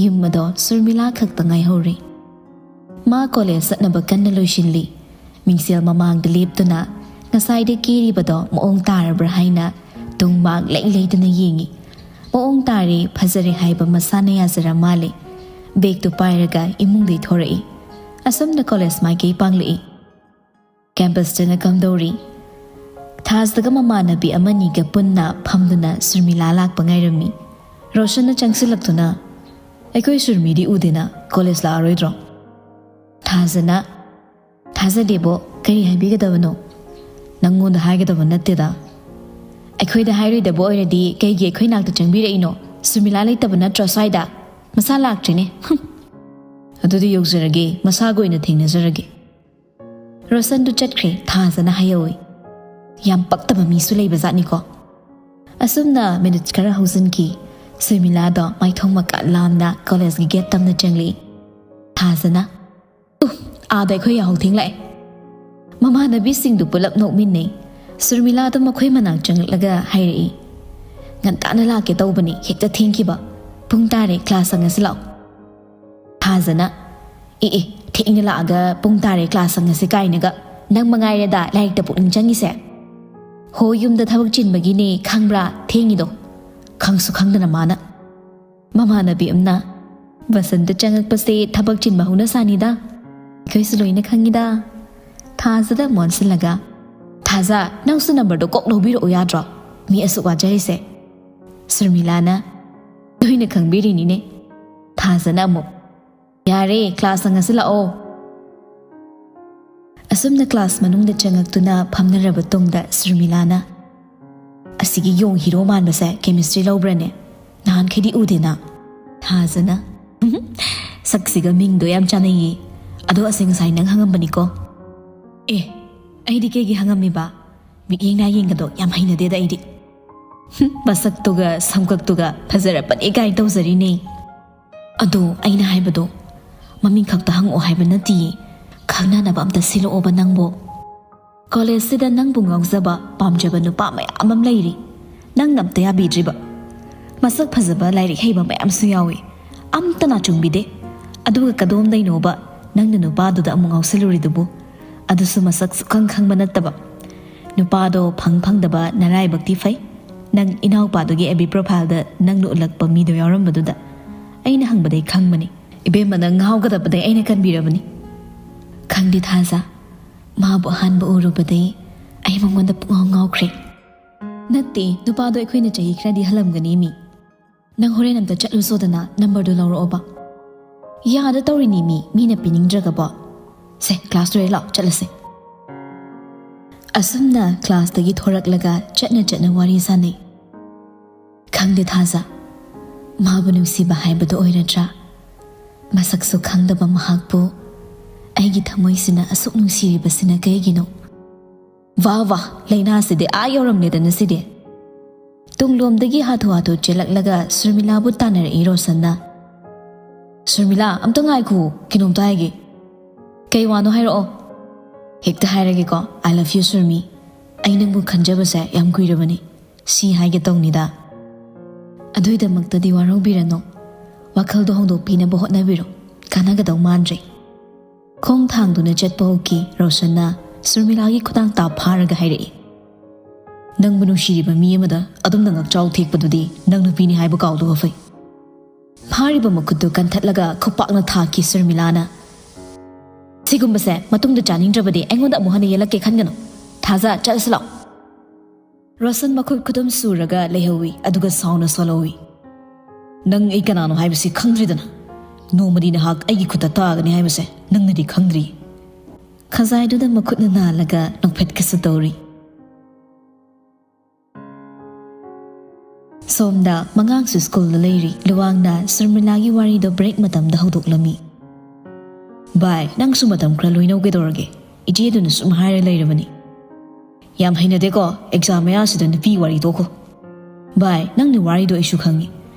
ꯌꯨꯝ ꯑꯗꯣ ꯁꯨꯔꯃꯤꯂꯥ ꯈꯛꯇ ꯉꯥꯏꯍꯧꯔꯦ꯫ ꯃꯥ ꯀꯣꯂꯦꯖ ꯆꯠꯅꯕ ꯀꯟꯅ ꯂꯣꯏꯁꯤꯜꯂꯤ꯫ ꯃꯤꯡꯁꯦꯜ ꯃꯃꯥꯡꯗ ꯂꯦꯞꯇꯨꯅ ꯉꯁꯥꯏꯗ ꯀꯦꯔꯤꯕꯗꯣ ꯃꯑꯣꯡ ꯇꯥꯔꯕ꯭ꯔꯥ ꯍꯥꯏꯅ ꯇꯨꯡ ꯃꯥꯡ ꯂꯩ ꯂꯩꯗꯨꯅ ꯌꯦꯡꯉꯤ꯫ ꯃꯑꯣꯡ ꯇꯥꯔꯦ, ꯐꯖꯔꯦ ꯍꯥꯏꯕ ꯃꯁꯥꯅ ꯌꯥꯖꯔ ꯃꯥꯜꯂꯦ꯫ ꯕꯦꯒꯇꯨ ꯄꯥꯏꯔꯒ ꯏꯃꯨꯡꯗꯩ ꯊꯣꯔꯛꯏ꯫ ꯑꯁꯨꯝꯅ ꯀꯣꯂꯦꯖ ꯃꯥꯏꯀꯩ ꯄꯥꯡꯂꯛꯏ꯫ ꯀꯦꯝꯄꯁꯇꯅ ꯀꯝꯗꯧꯔꯤ? ꯊꯥꯖꯒ ꯃꯃꯥꯟꯅꯕꯤ ꯑꯃꯅꯤꯒ ꯄꯨꯟꯅ ꯐꯝꯗꯨꯅ ꯁꯨꯔꯃꯤꯂꯥ ꯂꯥꯛꯄ ꯉꯥꯏꯔꯝꯃꯤ꯫ ꯔꯣꯁꯟꯅ ꯆꯪꯁꯤꯜꯂꯛꯇꯨꯅ, "ꯑꯩꯈꯣꯏ ꯁꯨꯔꯃꯤꯗꯤ ꯎꯗꯦꯅ, ꯀꯣꯂꯦꯖ ꯂꯥꯛꯑꯔꯣꯏꯗ꯭ꯔꯣ?" ꯊꯥꯖꯅ, "ꯊꯥꯖꯗꯦꯕꯣ, ꯀꯔꯤ ꯍꯥꯏꯕꯤꯒꯗꯕꯅꯣ? ꯅꯪꯉꯣꯟꯗ ꯍꯥꯏꯒꯗꯕ ꯅꯠꯇꯦꯗ꯫" "ꯑꯩꯈꯣꯏꯗ ꯍꯥꯏꯔꯣꯏꯗꯕ ꯑꯣꯏꯔꯗꯤ ꯀꯩꯒꯤ ꯑꯩꯈꯣꯏ ꯅꯥꯛꯇ ꯆꯪꯕꯤꯔꯛꯏꯅꯣ? ꯁꯨꯔꯃꯤꯂꯥ ꯂꯩꯇꯕ ꯅꯠꯇ꯭ꯔꯣ ꯁ꯭ꯋꯥꯏꯗ? ꯃꯁꯥ ꯂꯥꯛꯇ꯭ꯔꯤꯅꯦ꯫" "ꯍꯨꯝ, ꯑꯗꯨꯗꯤ ꯌꯧꯖꯔꯒꯦ, ꯃꯁꯥꯒ ꯑꯣꯏꯅ ꯊꯦꯡꯅꯖꯔꯒꯦ꯫" ꯔꯣꯁꯟꯗꯨ ꯆꯠꯈ꯭ꯔꯦ, ꯊꯥꯖꯅ ꯍꯥꯏꯍꯧꯏ꯫ ꯌꯥꯝ ꯄꯛꯇꯕ ꯃꯤꯁꯨ ꯂꯩꯕꯖꯥꯠꯅꯤꯀꯣ꯫ ꯑꯁꯨꯝꯅ ꯃꯤꯅꯤꯠ ꯈꯔ ꯍꯧꯖꯤꯟꯈꯤ꯫ ꯁꯨꯔꯃꯤꯂꯥꯗꯣ ꯃꯥꯏꯊꯣꯡ ꯃꯀꯥ ꯂꯥꯝꯅ ꯀꯣꯂꯦꯖꯀꯤ ꯒꯦꯠ ꯇꯝꯅ ꯆꯪꯂꯛꯏ꯫ ꯊꯥꯖꯅ, "ꯎ, ꯑꯥꯗ ꯑꯩꯈꯣꯏ ꯌꯥꯍꯧ ꯊꯦꯡꯂꯛꯑꯦ꯫" ꯃꯃꯥꯟꯅꯕꯤꯁꯤꯡꯗꯨ ꯄꯨꯂꯞ ꯅꯣꯛꯃꯤꯟꯅꯩ꯫ ꯁꯨꯔꯃꯤꯂꯥꯗꯣ ꯃꯈꯣꯏ ꯃꯅꯥꯛ ꯆꯪꯂꯛꯂꯒ ꯍꯥꯏꯔꯛꯏ, "ꯉꯟꯇꯥꯅ ꯂꯥꯛꯀꯦ ꯇꯧꯕꯅꯤ, ꯍꯦꯛꯇ ꯊꯦꯡꯈꯤꯕ꯫ ꯄꯨꯡ ꯇꯥꯔꯦ, ꯀ꯭ꯂꯥꯁ ꯆꯪꯉꯁꯤ ꯂꯥꯛꯑꯣ꯫" ꯊꯥꯖꯅ, "ꯑꯦ ꯑꯦ, ꯊꯦꯡꯅ ꯂꯥꯛꯑꯒ ꯄꯨꯡ ꯇꯥꯔꯦ ꯀ꯭ꯂꯥꯁ ꯆꯪꯉꯁꯤ ꯀꯥꯏꯅꯒ, ꯅꯪ ꯃꯉꯥꯏꯔꯦꯗ ꯂꯥꯏꯔꯤꯛꯇ ꯄꯨꯛꯅꯤꯡ ꯆꯪꯉꯤꯁꯦ꯫ ꯍꯣ, ꯌꯨꯝꯗ ꯊꯕꯛ ꯆꯤꯟꯕꯒꯤꯅꯦ ꯈꯪꯕ꯭ꯔꯥ ꯊꯦꯡꯉꯤꯗꯣ?" ꯈꯪꯁꯨ ꯈꯪꯗꯅ ꯃꯥꯅ꯫ ꯃꯃꯥꯟꯅꯕꯤ ꯑꯃꯅ, "ꯕꯁꯟꯇ ꯆꯪꯉꯛꯄꯁꯦ ꯊꯕꯛ ꯆꯤꯟꯕ ꯍꯧꯅꯁꯥꯅꯤꯗ, ꯑꯩꯈꯣꯏꯁꯨ ꯂꯣꯏꯅ ꯈꯪꯉꯤꯗ꯫" ꯊꯥꯖꯗ ꯑꯃꯨꯛ ꯑꯣꯟꯁꯤꯜꯂꯒ, "ꯊꯥꯖ, ꯅꯪꯁꯨ ꯅꯝꯕꯔꯗꯣ ꯀꯣꯛ ꯂꯧꯕꯤꯔꯛꯑꯣ ꯌꯥꯗ꯭ꯔꯣ? ꯃꯤ ꯑꯁꯨꯛ ꯋꯥꯖꯔꯤꯁꯦ꯫" ꯁꯨꯔꯃꯤꯂꯥꯅ, "ꯂꯣꯏꯅ ꯈꯪꯕꯤꯔꯤꯅꯤꯅꯦ꯫" ꯊꯥꯖꯅ ꯑꯃꯨꯛ, "ꯌꯥꯔꯦ, ꯀ꯭ꯂꯥꯁ ꯆꯪꯉꯁꯤ ꯂꯥꯛꯑꯣ꯫" ꯑꯁꯨꯝꯅ ꯀ꯭ꯂꯥꯁ ꯃꯅꯨꯡꯗ ꯆꯪꯉꯛꯇꯨꯅ ꯐꯝꯅꯔꯕ ꯇꯨꯡꯗ ꯁꯨꯔꯃꯤꯂꯥꯅ, "ꯑꯁꯤꯒꯤ ꯌꯣꯡ ꯍꯤꯔꯣ ꯃꯥꯟꯕꯁꯦ ꯀꯦꯃꯤꯁꯇ꯭ꯔꯤ ꯂꯧꯕ꯭ꯔꯅꯦ? ꯅꯍꯥꯟꯈꯩꯗꯤ ꯎꯗꯦꯅ꯫" ꯊꯥꯖꯅ, "ꯁꯛꯁꯤꯒ ꯃꯤꯡꯗꯣ ꯌꯥꯝ ꯆꯥꯟꯅꯩꯌꯦ꯫ ꯑꯗꯣ ꯑꯁꯦꯡ ꯉꯁꯥꯏ ꯅꯪ ꯍꯪꯉꯝꯕꯅꯤꯀꯣ꯫" "ꯑꯦ, ꯑꯩꯗꯤ ꯀꯩꯒꯤ ꯍꯪꯉꯝꯃꯤꯕ? ꯃꯤꯠꯌꯦꯡ ꯅꯥꯌꯦꯡꯒꯗꯣ ꯌꯥꯝ ꯍꯩꯅꯗꯦꯗ ꯑꯩꯗꯤ꯫" "ꯍꯨꯝ, ꯃꯁꯛꯇꯨꯒ ꯁꯝꯀꯛꯇꯨꯒ ꯐꯖꯔꯕꯅꯦ ꯀꯥꯏꯅ ꯇꯧꯖꯔꯤꯅꯦ꯫ ꯑꯗꯣ ꯑꯩꯅ ꯍꯥꯏꯕꯗꯣ, ꯃꯃꯤꯡ ꯈꯛꯇ ꯍꯪꯉꯛꯑꯣ ꯍꯥꯏꯕ ꯅꯠꯇꯤꯌꯦ, ꯈꯪꯅꯅꯕ ꯑꯝꯇ ꯁꯤꯜꯂꯛꯑꯣꯕ ꯅꯪꯕꯣ꯫ ꯀꯣꯂꯦꯖꯁꯤꯗ ꯅꯪꯕꯨ ꯉꯥꯎꯖꯕ, ꯄꯥꯝꯖꯕ ꯅꯨꯄꯥ ꯃꯌꯥꯝ ꯑꯃ ꯂꯩꯔꯤ꯫ ꯅꯪꯅ ꯑꯝꯇ ꯌꯥꯕꯤꯗ꯭ꯔꯤꯕ꯫ ꯃꯁꯛ ꯐꯖꯕ, ꯂꯥꯏꯔꯤꯛ ꯍꯩꯕ ꯃꯌꯥꯝꯁꯨ ꯌꯥꯎꯏ꯫ ꯑꯝꯇ ꯅꯥꯆꯨꯡꯕꯤꯗꯦ꯫ ꯑꯗꯨꯒ ꯀꯗꯣꯝꯗꯩꯅꯣꯕ ꯅꯪꯅ ꯅꯨꯄꯥꯗꯨꯗ ꯑꯃꯨꯛ ꯉꯥꯎꯁꯜꯂꯨꯔꯤꯗꯨꯕꯨ? ꯑꯗꯨꯁꯨ ꯃꯁꯛ ꯁꯨꯈꯪ ꯈꯪꯕ ꯅꯠꯇꯕ꯫ ꯅꯨꯄꯥꯗꯣ ꯐꯪ ꯐꯪꯗꯕ ꯅꯔꯥꯏꯕꯛꯇꯤ ꯐꯩ꯫ ꯅꯪ ꯏꯅꯥꯎꯄꯥꯗꯨꯒꯤ ꯑꯦꯐ ꯕꯤ ꯄ꯭ꯔꯣꯐꯥꯏꯜꯗ ꯅꯪ ꯎꯠꯂꯛꯄ ꯃꯤꯗꯣ ꯌꯥꯎꯔꯝꯕꯗꯨꯗ ꯑꯩꯅ ꯍꯪꯕꯗꯩ ꯈꯪꯕꯅꯤ꯫ ꯏꯕꯦꯝꯃ, ꯅꯪ ꯉꯥꯎꯒꯗꯕꯗꯩ ꯑꯩꯅ ꯀꯟꯕꯤꯔꯕꯅꯤ꯫" "ꯈꯪꯗꯦ ꯊꯥꯖ, ꯃꯥꯕꯨ ꯑꯍꯥꯟꯕ ꯎꯔꯨꯕꯗꯩ ꯑꯩ ꯃꯉꯣꯟꯗ ꯄꯨꯡꯉꯥꯎ ꯉꯥꯎꯈ꯭ꯔꯦ꯫" "ꯅꯠꯇꯦ, ꯅꯨꯄꯥꯗꯣ ꯑꯩꯈꯣꯏꯅ ꯆꯍꯤ ꯈꯔꯗꯤ ꯍꯜꯂꯝꯒꯅꯤ ꯃꯤ꯫ ꯅꯪ ꯍꯣꯔꯦꯟ ꯑꯝꯇ ꯆꯠꯂꯨꯁꯣꯗꯅ, ꯅꯝꯕꯔꯗꯣ ꯂꯧꯔꯛꯑꯣꯕ꯫" "ꯌꯥꯗ ꯇꯧꯔꯤꯅꯤ ꯃꯤ, ꯃꯤꯅ ꯄꯤꯅꯤꯡꯗ꯭ꯔꯒꯕꯣ꯫ ꯁꯦ, ꯀ꯭ꯂꯥꯁ ꯂꯣꯏꯔꯦ, ꯂꯥꯛꯑꯣ ꯆꯠꯂꯁꯦ꯫" ꯑꯁꯨꯝꯅ ꯀ꯭ꯂꯥꯁꯇꯒꯤ ꯊꯣꯔꯛꯂꯒ ꯆꯠꯅ ꯆꯠꯅ ꯋꯥꯔꯤ ꯁꯥꯟꯅꯩ꯫ ꯈꯪꯗꯦ ꯊꯥꯖ, ꯃꯥꯕꯨ ꯅꯨꯡꯁꯤꯕ ꯍꯥꯏꯕꯗꯨ ꯑꯣꯏꯔꯗ꯭ꯔꯥ? ꯃꯁꯛꯁꯨ ꯈꯪꯗꯕ ꯃꯍꯥꯛꯄꯨ ꯑꯩꯒꯤ ꯊꯃꯣꯏꯁꯤꯅ ꯑꯁꯨꯛ ꯅꯨꯡꯁꯤꯔꯤꯕꯁꯤꯅ ꯀꯩꯒꯤꯅꯣ? ꯋꯥ ꯋꯥ, ꯂꯥꯏꯅꯥꯁꯤꯗꯤ ꯑꯥ ꯌꯧꯔꯝꯂꯦꯗꯅ ꯁꯤꯗꯤ꯫ ꯇꯨꯡꯂꯣꯝꯗꯒꯤ ꯍꯥꯊꯨ ꯍꯥꯊꯨ ꯆꯦꯜꯂꯛꯂꯒ ꯁꯨꯔꯃꯤꯂꯥꯕꯨ ꯇꯥꯟꯅꯔꯛꯏ ꯔꯣꯁꯟꯅ꯫ "ꯁꯨꯔꯃꯤꯂꯥ, ꯑꯝꯇ ꯉꯥꯏꯈꯣ, ꯀꯩꯅꯣꯝꯇ ꯍꯥꯏꯒꯦ꯫" "ꯀꯩ ꯋꯥꯅꯣ ꯍꯥꯏꯔꯛꯑꯣ꯫" ꯍꯦꯛꯇ ꯍꯥꯏꯔꯒꯦꯀꯣ, "I love you, ꯁꯨꯔꯃꯤ꯫ ꯑꯩ ꯅꯪꯕꯨ ꯈꯟꯖꯕꯁꯦ ꯌꯥꯝ ꯀꯨꯏꯔꯕꯅꯤ꯫ ꯁꯤ ꯍꯥꯏꯒꯦ ꯇꯧꯅꯤꯗ꯫ ꯑꯗꯨꯏꯗꯃꯛꯇꯗꯤ ꯋꯥꯔꯧꯕꯤꯔꯅꯨ꯫ ꯋꯥꯈꯜꯗꯣ ꯍꯣꯡꯗꯣꯛꯄꯤꯅꯕ ꯍꯣꯠꯅꯕꯤꯔꯣ꯫ ꯀꯥꯟꯅꯒꯗꯧ ꯃꯥꯟꯗ꯭ꯔꯦ꯫" ꯈꯣꯡ ꯊꯥꯡꯗꯨꯅ ꯆꯠꯄ ꯍꯧꯈꯤ꯫ ꯔꯣꯁꯟꯅ ꯁꯨꯔꯃꯤꯂꯥꯒꯤ ꯈꯨꯗꯥꯡ ꯇꯥꯞ ꯐꯥꯔꯒ ꯍꯥꯏꯔꯛꯏ, "ꯅꯪꯕꯨ ꯅꯨꯡꯁꯤꯔꯤꯕ ꯃꯤ ꯑꯃꯗ ꯑꯗꯨꯝꯅ ꯉꯛꯆꯥꯎ ꯊꯦꯛꯄꯗꯨꯗꯤ ꯅꯪ ꯅꯨꯄꯤꯅꯤ ꯍꯥꯏꯕ ꯀꯥꯎꯗꯕ ꯐꯩ꯫" ꯐꯥꯔꯤꯕ ꯃꯈꯨꯠꯇꯨ ꯀꯟꯊꯠꯂꯒ ꯈꯨꯄꯥꯛꯅ ꯊꯥꯈꯤ ꯁꯨꯔꯃꯤꯂꯥꯅ꯫ "ꯁꯤꯒꯨꯝꯕꯁꯦ ꯃꯇꯨꯡꯗ ꯆꯥꯅꯤꯡꯗ꯭ꯔꯕꯗꯤ ꯑꯩꯉꯣꯟꯗ ꯑꯃꯨꯛ ꯍꯟꯅ ꯌꯦꯜꯂꯛꯀꯦ ꯈꯟꯒꯅꯨ꯫ ꯊꯥꯖ, ꯆꯠꯂꯁꯤ ꯂꯥꯛꯑꯣ꯫" ꯔꯣꯁꯟ ꯃꯈꯨꯠ ꯈꯨꯗꯨꯝ ꯁꯨꯔꯒ ꯂꯩꯍꯧꯏ, ꯑꯗꯨꯒ ꯁꯥꯎꯅ ꯁꯣꯜꯍꯧꯏ, "ꯅꯪ ꯑꯩ ꯀꯅꯥꯅꯣ ꯍꯥꯏꯕꯁꯤ ꯈꯪꯗ꯭ꯔꯤꯗꯅ? ꯅꯣꯡꯃꯗꯤ ꯅꯍꯥꯛ ꯑꯩꯒꯤ ꯈꯨꯠꯇ ꯇꯥꯒꯅꯤ ꯍꯥꯏꯕꯁꯦ ꯅꯪꯅꯗꯤ ꯈꯪꯗ꯭ꯔꯤ꯫" ꯈꯖꯥꯏꯗꯨꯗ ꯃꯈꯨꯠꯅ ꯅꯥꯜꯂꯒ ꯅꯣꯛꯐꯦꯠꯀꯁꯨ ꯇꯧꯔꯤ꯫ ꯁꯣꯝꯗ ꯃꯉꯥꯡꯁꯨ ꯁ꯭ꯀꯨꯜꯗ ꯂꯩꯔꯤ꯫ ꯂꯨꯋꯥꯡꯅ ꯁꯨꯔꯃꯤꯂꯥꯒꯤ ꯋꯥꯔꯤꯗꯣ ꯕ꯭ꯔꯦꯛ ꯃꯇꯝꯗ ꯍꯧꯗꯣꯛꯂꯝꯃꯤ꯫ "ꯚꯥꯏ, ꯅꯪꯁꯨ ꯃꯇꯝ ꯈꯔ ꯂꯣꯏꯅꯧ ꯀꯩꯗꯧꯔꯒꯦ? ꯏꯆꯦꯗꯨꯅ ꯁꯨꯝ ꯍꯥꯏꯔ ꯂꯩꯔꯕꯅꯤ꯫" "ꯌꯥꯝ ꯍꯩꯅꯗꯦꯀꯣ, ꯑꯦꯛꯖꯥꯝ ꯃꯌꯥꯁꯤꯗ ꯅꯨꯄꯤ ꯋꯥꯔꯤ ꯇꯣꯛꯈꯣ꯫" "ꯚꯥꯏ, ꯅꯪꯒꯤ ꯋꯥꯔꯤꯗꯣ ꯑꯩꯁꯨ ꯈꯪꯉꯤ꯫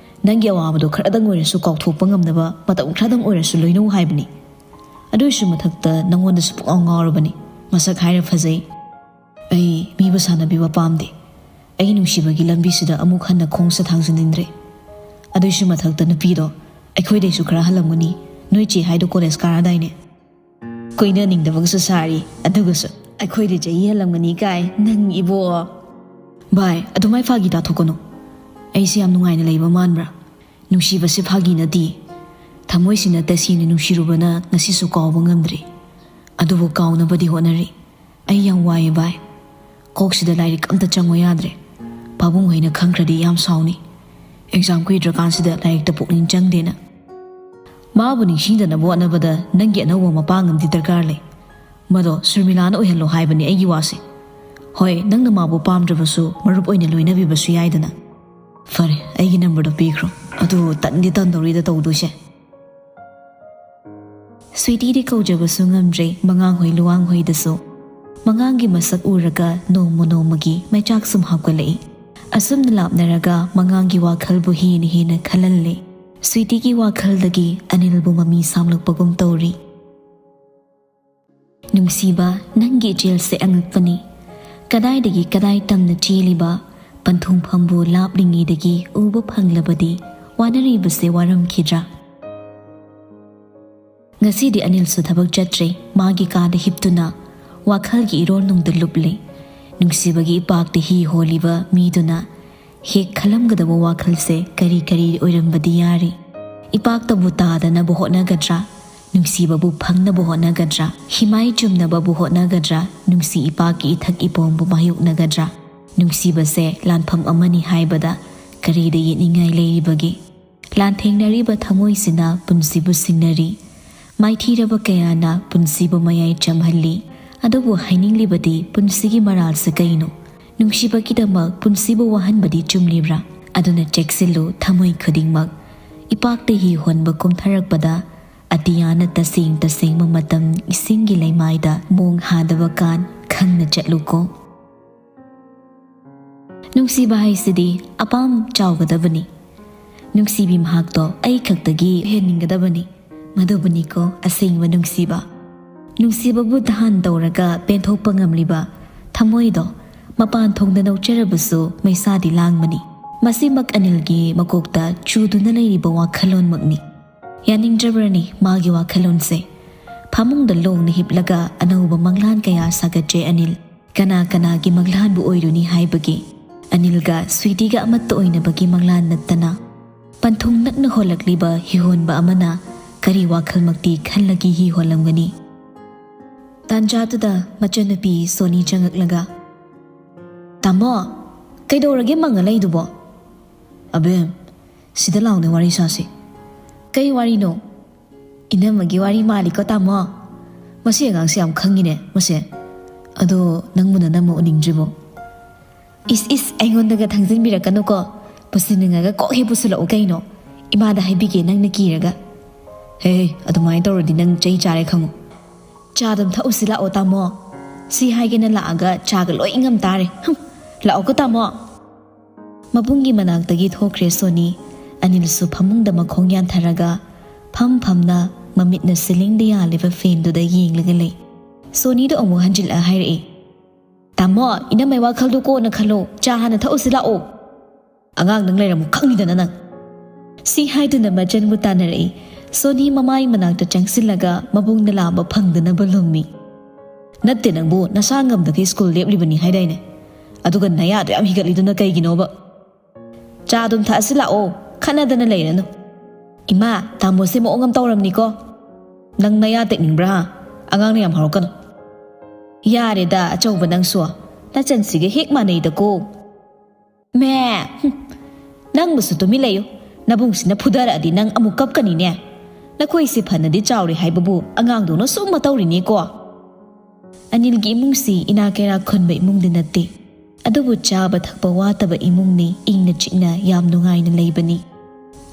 ꯅꯪꯒꯤ ꯑꯋꯥꯕꯗꯣ ꯈꯔꯗꯪ ꯑꯣꯏꯔꯁꯨ ꯀꯥꯎꯊꯣꯛꯄ ꯉꯝꯅꯕ ꯃꯇꯝ ꯈꯔꯗꯪ ꯑꯣꯏꯔꯁꯨ ꯂꯣꯏꯅꯧ ꯍꯥꯏꯕꯅꯤ꯫ ꯑꯗꯨꯏꯁꯨ ꯃꯊꯛꯇ ꯅꯪꯉꯣꯟꯗꯁꯨ ꯄꯨꯡꯉꯥꯎ ꯉꯥꯎꯔꯕꯅꯤ꯫ ꯃꯁꯛ ꯍꯥꯏꯔ ꯐꯖꯩ꯫ ꯑꯩ ꯃꯤꯕꯨ ꯁꯥꯟꯅꯕꯤꯕ ꯄꯥꯝꯗꯦ꯫ ꯑꯩ ꯅꯨꯡꯁꯤꯕꯒꯤ ꯂꯝꯕꯤꯁꯤꯗ ꯑꯃꯨꯛ ꯍꯟꯅ ꯈꯣꯡꯁꯦ ꯊꯥꯡꯖꯅꯤꯡꯗ꯭ꯔꯦ꯫ ꯑꯗꯨꯏꯁꯨ ꯃꯊꯛꯇ ꯅꯨꯄꯤꯗꯣ ꯑꯩꯈꯣꯏꯗꯩꯁꯨ ꯈꯔ ꯍꯜꯂꯝꯒꯅꯤ꯫ ꯅꯣꯏ ꯆꯦ ꯍꯥꯏꯗꯣ ꯀꯣꯂꯦꯖ ꯀꯥꯔꯗꯥꯏꯅꯦ? ꯀꯣꯏꯅꯅꯤꯡꯗꯕꯒꯁꯨ ꯁꯥꯔꯤ, ꯑꯗꯨꯒꯁꯨ ꯑꯩꯈꯣꯏꯗꯤ ꯆꯍꯤ ꯍꯜꯂꯝꯒꯅꯤ ꯀꯥꯏ, ꯅꯪ ꯏꯕꯣ!" "ꯚꯥꯏ, ꯑꯗꯨꯃꯥꯏ ꯐꯥꯒꯤ ꯇꯥꯊꯣꯛꯀꯅꯨ꯫ ꯑꯩꯁꯦ ꯌꯥꯝ ꯅꯨꯡꯉꯥꯏꯅ ꯂꯩꯕ ꯃꯥꯟꯕ꯭ꯔꯥ? ꯅꯨꯡꯁꯤꯕꯁꯦ ꯐꯥꯒꯤ ꯅꯠꯇꯦ꯫ ꯊꯃꯣꯏꯁꯤꯅ ꯇꯁꯦꯡꯅ ꯅꯨꯡꯁꯤꯔꯨꯕꯅ ꯉꯁꯤꯁꯨ ꯀꯥꯎꯕ ꯉꯝꯗ꯭ꯔꯤ꯫ ꯑꯗꯨꯕꯨ ꯀꯥꯎꯅꯕꯗꯤ ꯍꯣꯠꯅꯔꯤ꯫ ꯑꯩ ꯌꯥꯝ ꯋꯥꯏꯌꯦ ꯚꯥꯏ꯫ ꯀꯣꯛꯁꯤꯗ ꯂꯥꯏꯔꯤꯛ ꯑꯝꯇ ꯆꯪꯉꯣ ꯌꯥꯗ꯭ꯔꯦ꯫ ꯄꯥꯕꯨꯡ ꯍꯣꯏꯅ ꯈꯪꯈ꯭ꯔꯗꯤ ꯌꯥꯝ ꯁꯥꯎꯅꯤ꯫ ꯑꯦꯛꯖꯥꯝ ꯀꯨꯏꯗ꯭ꯔꯀꯥꯟꯁꯤꯗ ꯂꯥꯏꯔꯤꯛꯇ ꯄꯨꯛꯅꯤꯡ ꯆꯪꯗꯦꯅ꯫ ꯃꯥꯕꯨ ꯅꯤꯡꯁꯤꯡꯗꯅꯕ ꯍꯣꯠꯅꯕꯗ ꯅꯪꯒꯤ ꯑꯅꯧꯕ ꯃꯄꯥꯡ ꯑꯃꯗꯤ ꯗꯔꯀꯥꯔ ꯂꯩ꯫ ꯃꯗꯣ ꯁꯨꯔꯃꯤꯂꯥꯅ ꯑꯣꯏꯍꯜꯂꯣ ꯍꯥꯏꯕꯅꯤ ꯑꯩꯒꯤ ꯋꯥꯁꯦ꯫ ꯍꯣꯏ, ꯅꯪꯅ ꯃꯥꯕꯨ ꯄꯥꯝꯗ꯭ꯔꯕꯁꯨ ꯃꯔꯨꯞ ꯑꯣꯏꯅ ꯂꯣꯏꯅꯕꯤꯕꯁꯨ ꯌꯥꯏꯗꯅ꯫ ꯐꯔꯦ, ꯑꯩꯒꯤ ꯅꯝꯕꯔꯗꯣ ꯄꯤꯈ꯭ꯔꯣ꯫ ꯑꯗꯨ ꯇꯟꯗꯤ ꯇꯟꯗꯧꯔꯤꯗ ꯇꯧꯗꯣꯏꯁꯦ꯫ ꯁ꯭ꯋꯤꯇꯤꯗꯤ ꯀꯧꯖꯕꯁꯨ ꯉꯝꯗ꯭ꯔꯦ ꯃꯉꯥꯡꯍꯣꯏ ꯂꯨꯋꯥꯡꯍꯣꯏꯗꯁꯨ꯫ ꯃꯉꯥꯡꯒꯤ ꯃꯁꯛ ꯎꯔꯒ ꯅꯣꯡꯃ ꯅꯣꯡꯃꯒꯤ ꯃꯩꯆꯥꯛ ꯁꯨꯝ ꯍꯥꯞꯀꯠꯂꯛꯏ꯫ ꯑꯁꯨꯝꯅ ꯂꯥꯞꯅꯔꯒ ꯃꯉꯥꯡꯒꯤ ꯋꯥꯈꯜꯕꯨ ꯍꯦꯟꯅ ꯍꯦꯟꯅ ꯈꯜꯍꯜꯂꯦ꯫ ꯁ꯭ꯋꯤꯇꯤꯒꯤ ꯋꯥꯈꯜꯗꯒꯤ ꯑꯅꯤꯜꯕꯨ ꯃꯃꯤ ꯁꯥꯝꯂꯛꯄꯒꯨꯝ ꯇꯧꯔꯤ꯫ "ꯅꯨꯡꯁꯤꯕ, ꯅꯪꯒꯤ ꯏꯆꯦꯜꯁꯦ ꯑꯉꯛꯄꯅꯤ꯫ ꯀꯗꯥꯏꯗꯒꯤ ꯀꯗꯥꯏ ꯇꯝꯅ ꯆꯦꯜꯂꯤꯕ ꯄꯟꯊꯨꯡꯐꯝꯕꯨ ꯂꯥꯞꯂꯤꯉꯩꯗꯒꯤ ꯎꯕ ꯐꯪꯂꯕꯗꯤ ꯋꯥꯅꯔꯤꯕꯁꯦ ꯋꯥꯔꯝꯈꯤꯗ꯭ꯔꯥ?" ꯉꯁꯤꯗꯤ ꯑꯅꯤꯜꯁꯨ ꯊꯕꯛ ꯆꯠꯇ꯭ꯔꯦ꯫ ꯃꯥꯒꯤ ꯀꯥꯗ ꯍꯤꯞꯇꯨꯅ ꯋꯥꯈꯜꯒꯤ ꯏꯔꯣꯜꯅꯨꯡꯗ ꯂꯨꯞꯂꯦ꯫ ꯅꯨꯡꯁꯤꯕꯒꯤ ꯏꯄꯥꯛꯇ ꯍꯤ ꯍꯣꯜꯂꯤꯕ ꯃꯤꯗꯨꯅ ꯍꯦꯛ ꯈꯜꯂꯝꯒꯗꯕ ꯋꯥꯈꯜꯁꯦ ꯀꯔꯤ ꯀꯔꯤ ꯑꯣꯏꯔꯝꯕꯗꯤ ꯌꯥꯔꯤ? ꯏꯄꯥꯛꯇꯕꯨ ꯇꯥꯗꯅꯕ ꯍꯣꯠꯅꯒꯗ꯭ꯔꯥ? ꯅꯨꯡꯁꯤꯕꯕꯨ ꯐꯪꯅꯕ ꯍꯣꯠꯅꯒꯗ꯭ꯔꯥ? ꯍꯤꯃꯥꯏ ꯆꯨꯝꯅꯕꯕꯨ ꯍꯣꯠꯅꯒꯗ꯭ꯔꯥ? ꯅꯨꯡꯁꯤ ꯏꯄꯥꯛꯀꯤ ꯏꯊꯛ ꯏꯄꯣꯝꯕꯨ ꯃꯥꯌꯣꯛꯅꯒꯗ꯭ꯔꯥ? ꯅꯨꯡꯁꯤꯕꯁꯦ ꯂꯥꯟꯐꯝ ꯑꯃꯅꯤ ꯍꯥꯏꯕꯗ ꯀꯔꯤꯗ ꯌꯦꯠꯅꯤꯡꯉꯥꯏ ꯂꯩꯔꯤꯕꯒꯦ? ꯂꯥꯟꯊꯦꯡꯅꯔꯤꯕ ꯊꯃꯣꯏꯁꯤꯅ ꯄꯨꯟꯁꯤꯕꯨ ꯁꯤꯡꯅꯔꯤ꯫ ꯃꯥꯏꯊꯤꯔꯕ ꯀꯌꯥꯅ ꯄꯨꯟꯁꯤꯕꯨ ꯃꯌꯥꯏ ꯆꯝꯍꯜꯂꯤ꯫ ꯑꯗꯨꯕꯨ ꯍꯥꯏꯅꯤꯡꯂꯤꯕꯗꯤ ꯄꯨꯟꯁꯤꯒꯤ ꯃꯔꯥꯜꯁꯦ ꯀꯩꯅꯣ? ꯅꯨꯡꯁꯤꯕꯒꯤꯗꯃꯛ ꯄꯨꯟꯁꯤꯕꯨ ꯋꯥꯍꯟꯕꯗꯤ ꯆꯨꯝꯂꯤꯕ꯭ꯔꯥ? ꯑꯗꯨꯅ ꯆꯦꯛꯁꯤꯜꯂꯨ ꯊꯃꯣꯏ ꯈꯨꯗꯤꯡꯃꯛ꯫ ꯏꯄꯥꯛꯇ ꯍꯤ ꯍꯣꯟꯕ ꯀꯨꯝꯊꯔꯛꯄꯗ ꯑꯇꯤꯌꯥꯅ ꯇꯁꯦꯡ ꯇꯁꯦꯡꯕ ꯃꯇꯝ ꯏꯁꯤꯡꯒꯤ ꯂꯩꯃꯥꯏꯗ ꯃꯣꯡ ꯍꯥꯗꯕ ꯀꯥꯟ ꯈꯪꯅ ꯆꯠꯂꯨꯀꯣ꯫ ꯅꯨꯡꯁꯤꯕ ꯍꯥꯏꯁꯤꯗꯤ ꯑꯄꯥꯝ ꯆꯥꯎꯒꯗꯕꯅꯤ꯫ ꯅꯨꯡꯁꯤꯕꯤ ꯃꯍꯥꯛꯇꯣ ꯑꯩ ꯈꯛꯇꯒꯤ ꯍꯦꯟꯅꯤꯡꯒꯗꯕꯅꯤ꯫ ꯃꯗꯨꯕꯨꯅꯤꯀꯣ ꯑꯁꯦꯡꯕ ꯅꯨꯡꯁꯤꯕ꯫ ꯅꯨꯡꯁꯤꯕꯕꯨ ꯙꯥꯟ ꯇꯧꯔꯒ ꯄꯦꯟꯊꯣꯛꯄ ꯉꯝꯂꯤꯕ ꯊꯃꯣꯏꯗꯣ ꯃꯄꯥꯟ ꯊꯣꯡꯗ ꯅꯧꯆꯔꯕꯁꯨ ꯃꯩꯁꯥꯗꯤ ꯂꯥꯡꯕꯅꯤ꯫ ꯃꯁꯤꯃꯛ ꯑꯅꯤꯜꯒꯤ ꯃꯀꯣꯛꯇ ꯆꯨꯗꯨꯅ ꯂꯩꯔꯤꯕ ꯋꯥꯈꯜꯂꯣꯟꯃꯛꯅꯤ꯫ ꯌꯥꯅꯤꯡꯗ꯭ꯔꯕ꯭ꯔꯅꯤ ꯃꯥꯒꯤ ꯋꯥꯈꯜꯂꯣꯟꯁꯦ? ꯐꯃꯨꯡꯗ ꯂꯣꯡꯅ ꯍꯤꯞꯂꯒ ꯑꯅꯧꯕ ꯃꯪꯂꯥꯟ ꯀꯌꯥ ꯁꯥꯒꯠꯆꯩ ꯑꯅꯤꯜ꯫ ꯀꯅꯥ ꯀꯅꯥꯒꯤ ꯃꯪꯂꯥꯟꯕꯨ ꯑꯣꯏꯔꯨꯅꯤ ꯍꯥꯏꯕꯒꯦ? ꯑꯅꯤꯜꯒ ꯁ꯭ꯋꯤꯇꯤꯒ ꯑꯃꯠꯇ ꯑꯣꯏꯅꯕꯒꯤ ꯃꯪꯂꯥꯟ ꯅꯠꯇꯅ꯫ ꯄꯟꯊꯨꯡ ꯅꯛꯅ ꯍꯣꯜꯂꯛꯂꯤꯕ ꯍꯤꯍꯣꯟꯕ ꯑꯃꯅ ꯀꯔꯤ ꯋꯥꯈꯜꯃꯛꯇꯤ ꯈꯜꯂꯒ ꯍꯤ ꯍꯣꯜꯂꯝꯒꯅꯤ? ꯇꯥꯟꯖꯥꯗꯨꯗ ꯃꯆꯟꯅꯨꯄꯤ ꯁꯣꯅꯤ ꯆꯪꯉꯛꯂꯒ, "ꯇꯥꯃꯣ, ꯀꯩꯗꯧꯔꯒꯦ ꯃꯪꯉ ꯂꯩꯗꯨꯕꯣ?" "ꯑꯕꯦꯝ, ꯁꯤꯗ ꯂꯥꯎꯅꯦ, ꯋꯥꯔꯤ ꯁꯥꯁꯤ꯫" "ꯀꯩ ꯋꯥꯔꯤꯅꯣ?" "ꯏꯅꯝꯃꯒꯤ ꯋꯥꯔꯤ ꯃꯥꯜꯂꯤꯀꯣ ꯇꯥꯃꯣ꯫ ꯃꯁꯤ ꯑꯉꯥꯡꯁꯤ ꯌꯥꯝ ꯈꯪꯉꯤꯅꯦ ꯃꯁꯦ꯫ ꯑꯗꯣ ꯅꯪꯕꯨ ꯅꯅꯝꯃ ꯎꯅꯤꯡꯗ꯭ꯔꯤꯕꯣ?" "ꯏꯁ ꯏꯁ, ꯑꯩꯉꯣꯟꯗꯒ ꯊꯥꯡꯖꯤꯟꯕꯤꯔꯛꯀꯅꯨꯀꯣ꯫ ꯄꯨꯁꯤꯟꯅꯤꯡꯉꯒ ꯀꯣꯛ ꯍꯦꯛ ꯄꯨꯁꯤꯜꯂꯛꯎ ꯀꯩꯅꯣ꯫ ꯏꯃꯥꯗ ꯍꯥꯏꯕꯤꯒꯦ ꯅꯪꯅ ꯀꯤꯔꯒ꯫" "ꯍꯦ, ꯑꯗꯨꯃꯥꯏꯅ ꯇꯧꯔꯗꯤ ꯅꯪ ꯆꯩ ꯆꯥꯔꯦ ꯈꯪꯉꯨ꯫ ꯆꯥ ꯑꯗꯨꯝ ꯊꯛꯎꯁꯤ ꯂꯥꯛꯑꯣ ꯇꯥꯃꯣ꯫ ꯁꯤ ꯍꯥꯏꯒꯦꯅ ꯂꯥꯛꯑꯒ ꯆꯥꯒ ꯂꯣꯏ ꯉꯝ ꯇꯥꯔꯦ꯫ ꯍꯨꯝ, ꯂꯥꯛꯑꯣꯀꯣ ꯇꯥꯃꯣ꯫" ꯃꯕꯨꯡꯒꯤ ꯃꯅꯥꯛꯇꯒꯤ ꯊꯣꯛꯈ꯭ꯔꯦ ꯁꯣꯅꯤ꯫ ꯑꯅꯤꯜꯁꯨ ꯐꯃꯨꯡꯗ ꯃꯈꯣꯡ ꯌꯥꯟꯊꯔꯒ ꯐꯝ ꯐꯝꯅ ꯃꯃꯤꯠꯅ ꯁꯤꯂꯤꯡꯗ ꯌꯥꯜꯂꯤꯕ ꯐꯦꯟꯗꯨꯗ ꯌꯦꯡꯂꯒ ꯂꯩ꯫ ꯁꯣꯅꯤꯗꯣ ꯑꯃꯨꯛ ꯍꯟꯖꯤꯜꯂꯛꯑ ꯍꯥꯏꯔꯛꯏ, "ꯇꯥꯃꯣ, ꯏꯅꯝꯃꯩ ꯋꯥꯈꯜꯗꯣ ꯀꯣꯟꯅ ꯈꯜꯂꯣ, ꯆꯥ ꯍꯥꯟꯅ ꯊꯛꯎꯁꯤ ꯂꯥꯛꯑꯣ꯫ ꯑꯉꯥꯡ ꯅꯪ ꯂꯩꯔꯝꯃꯨ ꯈꯪꯅꯤꯗꯅ ꯅꯪ"꯫ ꯁꯤ ꯍꯥꯏꯗꯨꯅ ꯃꯆꯟꯕꯨ ꯇꯥꯟꯅꯔꯛꯏ꯫ ꯁꯣꯅꯤ ꯃꯃꯥꯏ ꯃꯅꯥꯛꯇ ꯆꯪꯁꯤꯜꯂꯒ ꯃꯕꯨꯡꯅ ꯂꯥꯝꯕ ꯐꯪꯗꯅꯕ ꯂꯨꯝꯃꯤ꯫ "ꯅꯠꯇꯦ, ꯅꯪꯕꯨ ꯅꯁꯥ ꯉꯝꯗꯈꯩ ꯁ꯭ꯀꯨꯜ ꯂꯦꯞꯂꯤꯕꯅꯤ ꯍꯥꯏꯗꯥꯏꯅꯦ? ꯑꯗꯨꯒ ꯅꯌꯥꯗꯣ ꯌꯥꯝ ꯍꯤꯒꯠꯂꯤꯗꯨꯅ ꯀꯩꯒꯤꯅꯣꯕ?" "ꯆꯥ ꯑꯗꯨꯝ ꯊꯛꯑꯁꯤ ꯂꯥꯛꯑꯣ, ꯈꯠꯅꯗꯅ ꯂꯩꯔꯅꯨ"꯫ "ꯏꯃꯥ, ꯇꯥꯃꯣꯁꯦ ꯃꯑꯣꯡ ꯑꯃ ꯇꯧꯔꯝꯅꯤꯀꯣ꯫ ꯅꯪ ꯅꯌꯥ ꯇꯦꯛꯅꯤꯡꯕ꯭ꯔꯥ? ꯑꯉꯥꯡꯅ ꯌꯥꯝ ꯍꯧꯔꯛꯀꯅꯨ"꯫ "ꯌꯥꯔꯦꯗ ꯑꯆꯧꯕ ꯅꯪꯁꯨ, ꯅꯆꯟꯁꯤꯒ ꯍꯦꯛ ꯃꯥꯟꯅꯩꯗꯀꯣ"꯫ "ꯃꯦ! ꯍꯨꯝ꯫ ꯅꯪꯕꯨꯁꯨ ꯇꯨꯃꯤꯟ ꯂꯩꯌꯨ꯫ ꯅꯕꯨꯡꯁꯤꯅ ꯐꯨꯗꯔꯛꯑꯗꯤ ꯅꯪ ꯑꯃꯨꯛ ꯀꯞꯀꯅꯤꯅꯦ꯫ ꯅꯈꯣꯏꯁꯦ ꯐꯅꯗꯤ ꯆꯥꯎꯔꯦ ꯍꯥꯏꯕꯕꯨ ꯑꯉꯥꯡꯗꯧꯅ ꯁꯨꯝ ꯃꯇꯧꯔꯤꯅꯦꯀꯣ"꯫ ꯑꯅꯤꯜꯒꯤ ꯏꯃꯨꯡꯁꯤ ꯏꯅꯥ ꯀꯩꯔꯥꯛ ꯈꯨꯟꯕ ꯏꯃꯨꯡꯗꯤ ꯅꯠꯇꯦ꯫ ꯑꯗꯨꯕꯨ ꯆꯥꯕ ꯊꯛꯄ ꯋꯥꯠꯇꯕ ꯏꯃꯨꯡꯅꯤ, ꯏꯪꯅ ꯆꯤꯛꯅ ꯌꯥꯝ ꯅꯨꯡꯉꯥꯏꯅ ꯂꯩꯕꯅꯤ꯫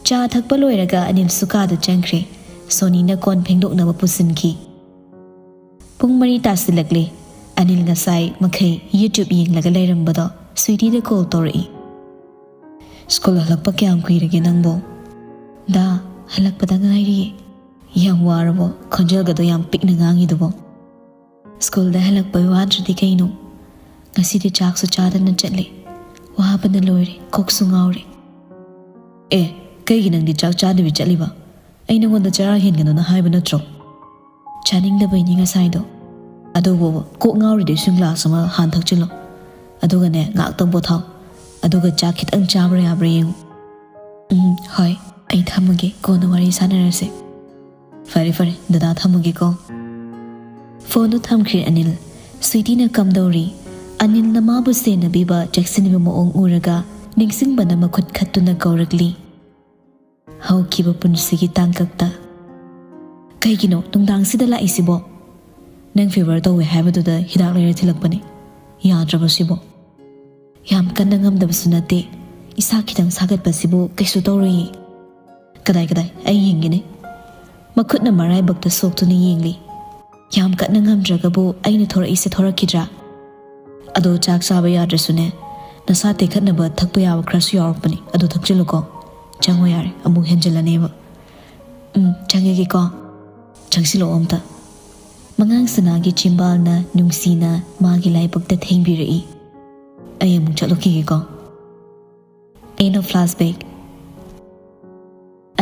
ꯆꯥ ꯊꯛꯄ ꯂꯣꯏꯔꯒ ꯑꯅꯤꯜꯁꯨ ꯀꯥꯗ ꯆꯪꯈ꯭ꯔꯦ꯫ ꯁꯣꯅꯤꯅ ꯀꯣꯟ ꯐꯦꯡꯗꯣꯛꯅꯕ ꯄꯨꯁꯤꯟꯈꯤ꯫ ꯄꯨꯡ ꯃꯔꯤ ꯇꯥꯁꯤꯜꯂꯛꯂꯦ꯫ ꯑꯅꯤꯜ ꯉꯁꯥꯏ ꯃꯈꯩ YouTube ꯌꯦꯡꯂꯒ ꯂꯩꯔꯝꯕꯗꯣ ꯁ꯭ꯋꯤꯇꯤꯗ ꯀꯣꯜ ꯇꯧꯔꯛꯏ꯫ "ꯁ꯭ꯀꯨꯜ ꯍꯜꯂꯛꯄ ꯀꯌꯥꯝ ꯀꯨꯏꯔꯒꯦ ꯅꯪꯕꯣ?" "ꯗꯥ, ꯍꯜꯂꯛꯄꯗ ꯉꯥꯏꯔꯤꯌꯦ"꯫ "ꯌꯥꯝ ꯋꯥꯔꯕꯣ? ꯈꯣꯟꯖꯦꯜꯒꯗꯣ ꯌꯥꯝ ꯄꯤꯛꯅ ꯉꯥꯡꯉꯤꯗꯨꯕꯣ?" "ꯁ꯭ꯀꯨꯜꯗ ꯍꯜꯂꯛꯄꯩ ꯋꯥꯗ꯭ꯔꯗꯤ ꯀꯩꯅꯣ? ꯉꯁꯤꯗꯤ ꯆꯥꯛꯁꯨ ꯆꯥꯗꯅ ꯆꯠꯂꯦ꯫ ꯋꯥꯕꯅ ꯂꯣꯏꯔꯦ, ꯀꯣꯛꯁꯨ ꯉꯥꯎꯔꯦ"꯫ "ꯑꯦ, ꯀꯩꯒꯤ ꯅꯪꯗꯤ ꯆꯥꯛ ꯆꯥꯗꯕꯤ ꯆꯠꯂꯤꯕ? ꯑꯩ ꯅꯉꯣꯟꯗ ꯆꯔꯥ ꯍꯦꯟꯒꯅꯣꯅ ꯍꯥꯏꯕ ꯅꯠꯇ꯭ꯔꯣ?" "ꯆꯥꯅꯤꯡꯗꯕꯩꯅꯤ ꯉꯁꯥꯏꯗꯣ꯫ ꯑꯗꯨꯕꯨ ꯀꯣꯛ ꯉꯥꯎꯔꯤꯗꯨꯏ ꯏꯁꯤꯡ ꯒ꯭ꯂꯥꯁ ꯑꯃ ꯍꯥꯟ ꯊꯛꯆꯤꯜꯂꯣ꯫ ꯑꯗꯨꯒꯅꯦ, ꯉꯥꯏꯍꯥꯛꯇꯪ ꯄꯣꯊꯥꯎ꯫ ꯑꯗꯨꯒ ꯆꯥꯛ ꯈꯤꯇꯪ ꯆꯥꯕ꯭ꯔꯥ ꯌꯥꯕ꯭ꯔꯥ ꯌꯦꯡꯉꯨ"꯫ "ꯎꯝ, ꯍꯣꯏ, ꯑꯩ ꯊꯝꯃꯒꯦ, ꯀꯣꯟꯅ ꯋꯥꯔꯤ ꯁꯥꯟꯅꯔꯁꯦ"꯫ "ꯐꯔꯦ, ꯐꯔꯦ, ꯗꯗꯥ ꯊꯝꯃꯒꯦꯀꯣ"꯫ ꯐꯣꯟꯗꯨ ꯊꯝꯈ꯭ꯔꯦ ꯑꯅꯤꯜ꯫ ꯁ꯭ꯋꯤꯇꯤꯅ ꯀꯝꯗꯧꯔꯤ? ꯑꯅꯤꯜꯅ ꯃꯥꯕꯨ ꯁꯦꯟꯅꯕꯤꯕ, ꯆꯦꯛꯁꯤꯟꯕꯤꯕ ꯃꯑꯣꯡ ꯎꯔꯒ ꯅꯤꯡꯁꯤꯡꯕꯅ ꯃꯈꯨꯠ ꯈꯠꯇꯨꯅ ꯀꯧꯔꯛꯂꯤ꯫ ꯍꯧꯈꯤꯕ ꯄꯨꯟꯁꯤꯒꯤ ꯇꯥꯡꯀꯛꯇ꯫ "ꯀꯩꯒꯤꯅꯣ ꯅꯨꯡꯗꯥꯡꯁꯤꯗ ꯂꯥꯛꯏꯁꯤꯕꯣ? ꯅꯪ ꯐꯤꯚꯔ ꯇꯧꯋꯦ ꯍꯥꯏꯕꯗꯨꯗ ꯍꯤꯗꯥꯛ ꯂꯩꯔ ꯊꯤꯜꯂꯛꯄꯅꯦ꯫ ꯌꯥꯗ꯭ꯔꯕꯣ ꯁꯤꯕꯣ? ꯌꯥꯝ ꯀꯟꯅ ꯉꯝꯗꯕꯁꯨ ꯅꯠꯇꯦ꯫ ꯏꯁꯥ ꯈꯤꯇꯪ ꯁꯥꯒꯠꯄꯁꯤꯕꯨ ꯀꯩꯁꯨ ꯇꯧꯔꯣꯏꯌꯦ"꯫ "ꯀꯗꯥꯏ, ꯀꯗꯥꯏ? ꯑꯩ ꯌꯦꯡꯒꯦꯅꯦ"꯫ ꯃꯈꯨꯠꯅ ꯃꯔꯥꯏꯕꯛꯇ ꯁꯣꯛꯇꯨꯅ ꯌꯦꯡꯂꯤ꯫ "ꯌꯥꯝ ꯀꯟꯅ ꯉꯝꯗ꯭ꯔꯒꯕꯨ ꯑꯩꯅ ꯊꯣꯔꯛꯏꯁꯦ ꯊꯣꯔꯛꯈꯤꯗ꯭ꯔꯥ? ꯑꯗꯣ ꯆꯥꯛ ꯆꯥꯕ ꯌꯥꯗ꯭ꯔꯁꯨꯅꯦ, ꯅꯁꯥ ꯇꯦꯛꯈꯠꯅꯕ ꯊꯛꯄ ꯌꯥꯕ ꯈꯔꯁꯨ ꯌꯥꯎꯔꯛꯄꯅꯦ, ꯑꯗꯨ ꯊꯛꯆꯤꯜꯂꯨꯀꯣ꯫ ꯆꯪꯉꯣ ꯌꯥꯔꯦ, ꯑꯃꯨꯛ ꯍꯦꯟꯖꯤꯜꯂꯅꯦꯕ"꯫ "ꯎꯝ, ꯆꯪꯉꯒꯦꯀꯣ꯫ ꯆꯪꯁꯤꯜꯂꯛꯑꯣ ꯑꯝꯇ"꯫ ꯃꯉꯥꯡ ꯁꯅꯥꯒꯤ ꯆꯤꯝꯕꯥꯜꯅ ꯅꯨꯡꯁꯤꯅ ꯃꯥꯒꯤ ꯂꯥꯏꯕꯛꯇ ꯊꯦꯡꯕꯤꯔꯛꯏ꯫ ꯑꯩ ꯑꯃꯨꯛ ꯆꯠꯂꯨꯈꯤꯒꯦꯀꯣ꯫ End of flashback.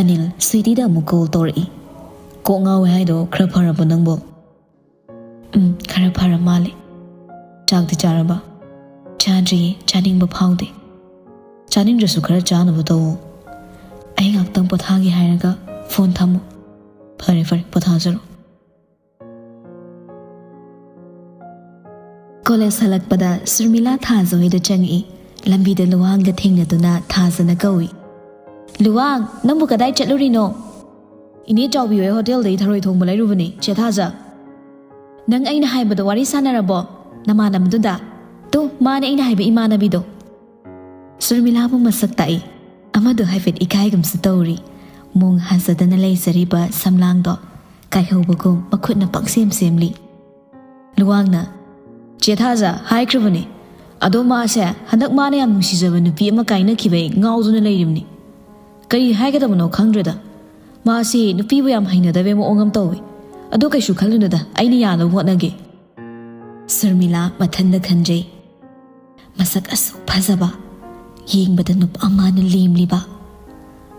ꯑꯅꯤꯜ, ꯁ꯭ꯋꯤꯇꯤꯗ ꯑꯃꯨꯛ ꯀꯣꯜ ꯇꯧꯔꯛꯏ꯫ "ꯀꯣꯛ ꯉꯥꯎꯋꯦ ꯍꯥꯏꯗꯣ ꯈꯔ ꯐꯔꯕꯣ ꯅꯪꯕꯣ?" "ꯎꯝ, ꯈꯔ ꯐꯔ ꯃꯥꯜꯂꯦ꯫ ꯆꯥꯛꯇꯤ ꯆꯥꯔꯕ?" "ꯆꯥꯗ꯭ꯔꯤꯌꯦ, ꯆꯥꯅꯤꯡꯕ ꯐꯥꯎꯗꯦ꯫" "ꯆꯥꯅꯤꯡꯗ꯭ꯔꯁꯨ ꯈꯔ ꯆꯥꯅꯕ ꯇꯧꯋꯣ꯫ ꯑꯩ ꯉꯥꯛꯇꯪ ꯄꯣꯊꯥꯒꯦ ꯍꯥꯏꯔꯒ ꯐꯣꯟ ꯊꯝꯃꯣ꯫" "ꯐꯔꯦ ꯐꯔꯦ, ꯄꯣꯊꯥꯖꯔꯣ꯫" ꯀꯣꯂꯦꯖ ꯍꯜꯂꯛꯄꯗ ꯁꯨꯔꯃꯤꯂꯥ ꯊꯥꯖ ꯍꯣꯏꯗ ꯆꯪꯉꯛꯏ꯫ ꯂꯝꯕꯤꯗ ꯂꯨꯋꯥꯡꯒ ꯊꯦꯡꯅꯗꯨꯅ ꯊꯥꯖꯅ ꯀꯧꯏ꯫ "ꯂꯨꯋꯥꯡ, ꯅꯪꯕꯨ ꯀꯗꯥꯏ ꯆꯠꯂꯨꯔꯤꯅꯣ?" "ꯏꯅꯦ ꯆꯥꯎꯕꯤ ꯍꯣꯏ ꯍꯣꯇꯦꯜꯗꯒꯤ ꯊꯔꯣꯏ ꯊꯣꯡꯕ ꯂꯩꯔꯨꯕꯅꯦ, ꯆꯦ ꯊꯥꯖ꯫" "ꯅꯪ ꯑꯩꯅ ꯍꯥꯏꯕꯗꯣ ꯋꯥꯔꯤ ꯁꯥꯟꯅꯔꯕꯣ ꯅꯃꯥꯟꯅꯕꯗꯨꯗ?" "ꯇꯨ, ꯃꯥꯅꯦ ꯑꯩꯅ ꯍꯥꯏꯕ ꯏꯃꯥꯟꯅꯕꯤꯗꯣ꯫" ꯁꯨꯔꯃꯤꯂꯥꯕꯨ ꯃꯁꯛ ꯇꯥꯛꯏ꯫ ꯑꯃꯗꯨ ꯍꯥꯏꯐꯦꯠ ꯏꯀꯥꯏꯒꯨꯝꯁꯨ ꯇꯧꯔꯤ꯫ ꯃꯣꯡ ꯍꯥꯖꯗꯅ ꯂꯩꯖꯔꯤꯕ ꯁꯝꯂꯥꯡꯗꯣ ꯀꯥꯏꯍꯧꯕꯒꯨꯝ ꯃꯈꯨꯠꯅ ꯄꯪꯁꯦꯝ ꯁꯦꯝꯂꯤ꯫ ꯂꯨꯋꯥꯡꯅ, "ꯆꯦ ꯊꯥꯖ, ꯍꯥꯏꯈ꯭ꯔꯕꯅꯦ꯫ ꯑꯗꯣ ꯃꯥꯁꯦ ꯍꯟꯗꯛ ꯃꯥꯅ ꯌꯥꯝ ꯅꯨꯡꯁꯤꯖꯕ ꯅꯨꯄꯤ ꯑꯃ ꯀꯥꯏꯅꯈꯤꯕꯩ ꯉꯥꯎꯗꯨꯅ ꯂꯩꯔꯤꯕꯅꯤ꯫ ꯀꯔꯤ ꯍꯥꯏꯒꯗꯕꯅꯣ ꯈꯪꯗ꯭ꯔꯦꯗ꯫ ꯃꯥꯁꯤ ꯅꯨꯄꯤꯕꯨ ꯌꯥꯝ ꯍꯩꯅꯗꯕꯩ ꯃꯑꯣꯡ ꯑꯃ ꯇꯧꯏ꯫ ꯑꯗꯣ ꯀꯩꯁꯨ ꯈꯜꯂꯨꯅꯨꯗ, ꯑꯩꯅ ꯌꯥꯅꯕ ꯍꯣꯠꯅꯒꯦ꯫" ꯁꯨꯔꯃꯤꯂꯥ ꯃꯊꯟꯗ ꯈꯟꯖꯩ꯫ ꯃꯁꯛ ꯑꯁꯨꯛ ꯐꯖꯕ, ꯌꯦꯡꯕꯗ ꯅꯨꯄꯥ ꯃꯥꯅ ꯂꯦꯝꯂꯤꯕ,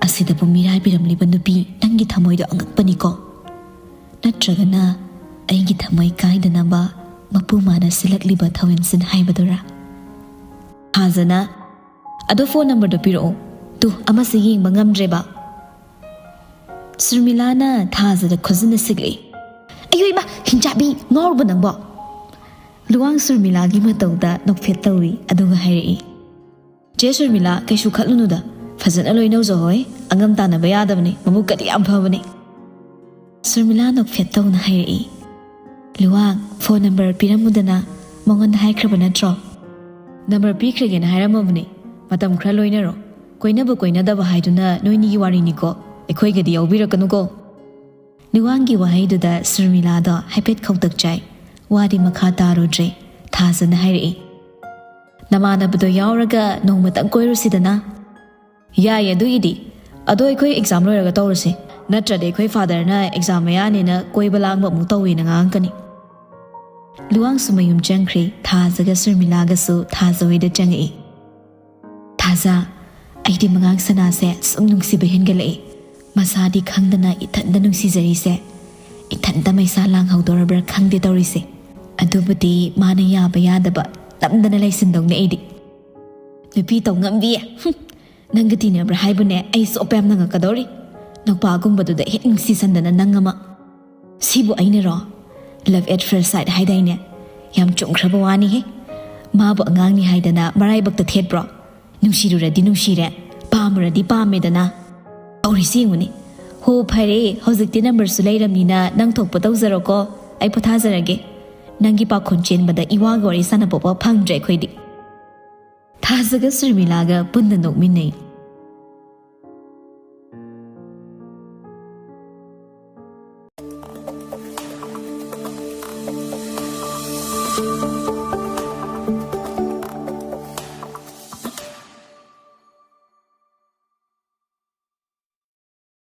ꯑꯁꯤꯗꯕꯨ ꯃꯤꯔꯥꯏꯕꯤꯔꯝꯂꯤꯕ ꯅꯨꯄꯤ ꯅꯪꯒꯤ ꯊꯃꯣꯏꯗꯣ ꯑꯉꯛꯄꯅꯤꯀꯣ꯫ ꯅꯠꯇ꯭ꯔꯒꯅ ꯑꯩꯒꯤ ꯊꯃꯣꯏ ꯀꯥꯏꯗꯅꯕ ꯃꯄꯨ ꯃꯥꯅ ꯁꯤꯜꯂꯛꯂꯤꯕ ꯊꯧꯋꯤꯟꯁꯤꯟ ꯍꯥꯏꯕꯗꯨꯔꯥ? ꯊꯥꯖꯅ, "ꯑꯗꯣ ꯐꯣꯟ ꯅꯝꯕꯔꯗꯣ ꯄꯤꯔꯛꯑꯣ꯫ ꯇꯨ, ꯑꯃꯁꯦ ꯌꯦꯡꯕ ꯉꯝꯗ꯭ꯔꯦꯕ꯫" ꯁꯨꯔꯃꯤꯂꯥꯅ ꯊꯥꯖꯗ ꯈꯨꯖꯤꯟꯅ ꯁꯤꯛꯂꯛꯏ꯫ "ꯑꯌꯣ ꯏꯃꯥ, ꯍꯤꯡꯆꯥꯕꯤ, ꯉꯥꯎꯔꯕ ꯅꯪꯕꯣ?" ꯂꯨꯋꯥꯡ ꯁꯨꯔꯃꯤꯂꯥꯒꯤ ꯃꯇꯧꯗ ꯅꯣꯛꯐꯦꯠ ꯇꯧꯏ, ꯑꯗꯨꯒ ꯍꯥꯏꯔꯛꯏ, "ꯆꯦ ꯁꯨꯔꯃꯤꯂꯥ, ꯀꯩꯁꯨ ꯈꯜꯂꯨꯅꯨꯗ, ꯐꯖꯅ ꯂꯣꯏꯅꯧꯖꯍꯧ ꯍꯣꯏ, ꯑꯉꯝ ꯇꯥꯟꯅꯕ ꯌꯥꯗꯕꯅꯤ, ꯃꯕꯨꯛꯀꯗꯤ ꯌꯥꯝ ꯐꯕꯅꯤ꯫" ꯁꯨꯔꯃꯤꯂꯥ ꯅꯣꯛꯐꯦꯠ ꯇꯧꯅ ꯍꯥꯏꯔꯛꯏ, "ꯂꯨꯋꯥꯡ, ꯐꯣꯟ ꯅꯝꯕꯔ ꯄꯤꯔꯝꯃꯨꯗꯅ, ꯃꯉꯣꯟꯗ ꯍꯥꯏꯈ꯭ꯔꯕ ꯅꯠꯇ꯭ꯔꯣ?" "ꯅꯝꯕꯔ ꯄꯤꯈ꯭ꯔꯒꯦꯅ ꯍꯥꯏꯔꯝꯃꯕꯅꯤ, ꯃꯇꯝ ꯈꯔ ꯂꯣꯏꯅꯔꯣ꯫ ꯀꯣꯏꯅꯕ ꯀꯣꯏꯅꯗꯕ ꯍꯥꯏꯗꯨꯅ ꯅꯣꯏꯅꯤꯒꯤ ꯋꯥꯔꯤꯅꯤꯀꯣ, ꯑꯩꯈꯣꯏꯒꯗꯤ ꯌꯥꯎꯕꯤꯔꯛꯀꯅꯨꯀꯣ꯫" ꯂꯨꯋꯥꯡꯒꯤ ꯋꯥꯍꯩꯗꯨꯗ ꯁꯨꯔꯃꯤꯂꯥꯗꯣ ꯍꯥꯏꯐꯦꯠ ꯈꯧꯇꯛ ꯆꯥꯏ꯫ ꯋꯥꯗꯤ ꯃꯈꯥ ꯇꯥꯔꯨꯗ꯭ꯔꯦ꯫ ꯊꯥꯖꯅ ꯍꯥꯏꯔꯛꯏ, "ꯅꯃꯥꯟꯅꯕꯗꯣ ꯌꯥꯎꯔꯒ ꯅꯣꯡꯃꯇꯪ ꯀꯣꯏꯔꯨꯁꯤꯗꯅ?" "ꯌꯥꯏꯌꯦ ꯑꯗꯨꯒꯤꯗꯤ, ꯑꯗꯣ ꯑꯩꯈꯣꯏ ꯑꯦꯛꯖꯥꯝ ꯂꯣꯏꯔꯒ ꯇꯧꯔꯁꯦ꯫ ꯅꯠꯇ꯭ꯔꯗꯤ ꯑꯩꯈꯣꯏ ꯐꯥꯗꯔꯅ ꯑꯦꯛꯖꯥꯝ ꯃꯌꯥꯅꯦꯅ ꯀꯣꯏꯕ ꯂꯥꯡꯕ ꯑꯃꯨꯛ ꯇꯧꯋꯦꯅ ꯉꯥꯡꯉꯛꯀꯅꯤ꯫ ꯂꯨꯋꯥꯡꯁꯨ ꯃꯌꯨꯝ ꯆꯪꯈ꯭ꯔꯦ꯫ ꯊꯥꯖꯒ ꯁꯨꯔꯃꯤꯂꯥꯒꯁꯨ ꯊꯥꯖ ꯍꯣꯏꯗ ꯆꯪꯉꯛꯏ꯫ "ꯊꯥꯖ, ꯑꯩꯗꯤ ꯃꯉꯥꯡ ꯁꯅꯥꯁꯦ ꯁꯨꯝ ꯅꯨꯡꯁꯤꯕ ꯍꯦꯟꯒꯠꯂꯛꯏ꯫ ꯃꯁꯥꯗꯤ ꯈꯪꯗꯅ ꯏꯊꯟꯇ ꯅꯨꯡꯁꯤꯖꯔꯤꯁꯦ꯫ ꯏꯊꯟꯇ ꯃꯩꯁꯥ ꯂꯥꯡꯍꯧꯗꯣꯔꯕ꯭ꯔꯥ ꯈꯪꯗꯦ ꯇꯧꯔꯤꯁꯦ꯫ ꯑꯗꯨꯕꯨꯗꯤ ꯃꯥꯅ ꯌꯥꯕ ꯌꯥꯗꯕ ꯅꯝꯗꯅ ꯂꯩꯁꯤꯟꯗꯧꯅꯦ ꯑꯩꯗꯤ꯫ ꯅꯨꯄꯤ ꯇꯧ ꯉꯝꯕꯤ꯫ ꯍꯨꯝ, ꯅꯪꯒ ꯇꯤꯟꯅꯕ꯭ꯔꯥ ꯍꯥꯏꯕꯨꯅꯦ ꯑꯩ ꯁꯣꯞ ꯌꯥꯝꯅ ꯉꯛꯀꯗꯧꯔꯤ꯫ ꯅꯨꯄꯥꯒꯨꯝꯕꯗꯨꯗ ꯍꯦꯛ ꯅꯨꯡꯁꯤꯁꯟꯗꯅ ꯅꯪ ꯑꯃ꯫ ꯁꯤꯕꯨ ꯑꯩꯅꯔꯣ? Love at first sight ꯍꯥꯏꯗꯥꯏꯅꯦ? ꯌꯥꯝ ꯆꯨꯝꯈ꯭ꯔꯕ ꯋꯥꯅꯤꯍꯦ꯫ ꯃꯥꯕꯨ ꯑꯉꯥꯡꯅꯤ ꯍꯥꯏꯗꯅ ꯃꯔꯥꯏꯕꯛꯇ ꯊꯦꯠꯄ꯭ꯔꯣ? ꯅꯨꯡꯁꯤꯔꯨꯔꯗꯤ ꯅꯨꯡꯁꯤꯔꯦ, ꯄꯥꯝꯃꯨꯔꯗꯤ ꯄꯥꯝꯃꯦꯗꯅ꯫ ꯇꯧꯔꯤꯁꯤ ꯌꯦꯡꯉꯨꯅꯦ꯫ ꯍꯣ ꯐꯔꯦ, ꯍꯧꯖꯤꯛꯇꯤ ꯅꯝꯕꯔꯁꯨ ꯂꯩꯔꯝꯅꯤꯅ ꯅꯪ ꯊꯣꯛꯄ ꯇꯧꯖꯔꯣꯀꯣ꯫ ꯑꯩ ꯄꯣꯊꯥꯖꯔꯒꯦ꯫ ꯅꯪꯒꯤ ꯄꯥꯈꯣꯟ ꯆꯦꯟꯕꯗ ꯏꯋꯥꯒ ꯋꯥꯔꯤ ꯁꯥꯟꯅꯕ ꯐꯪꯗ꯭ꯔꯦ ꯑꯩꯈꯣꯏꯗꯤ꯫ ꯊꯥꯖꯒ ꯁꯨꯔꯃꯤꯂꯥꯒ ꯄꯨꯟꯅ ꯅꯣꯛꯃꯤꯟꯅꯩ꯫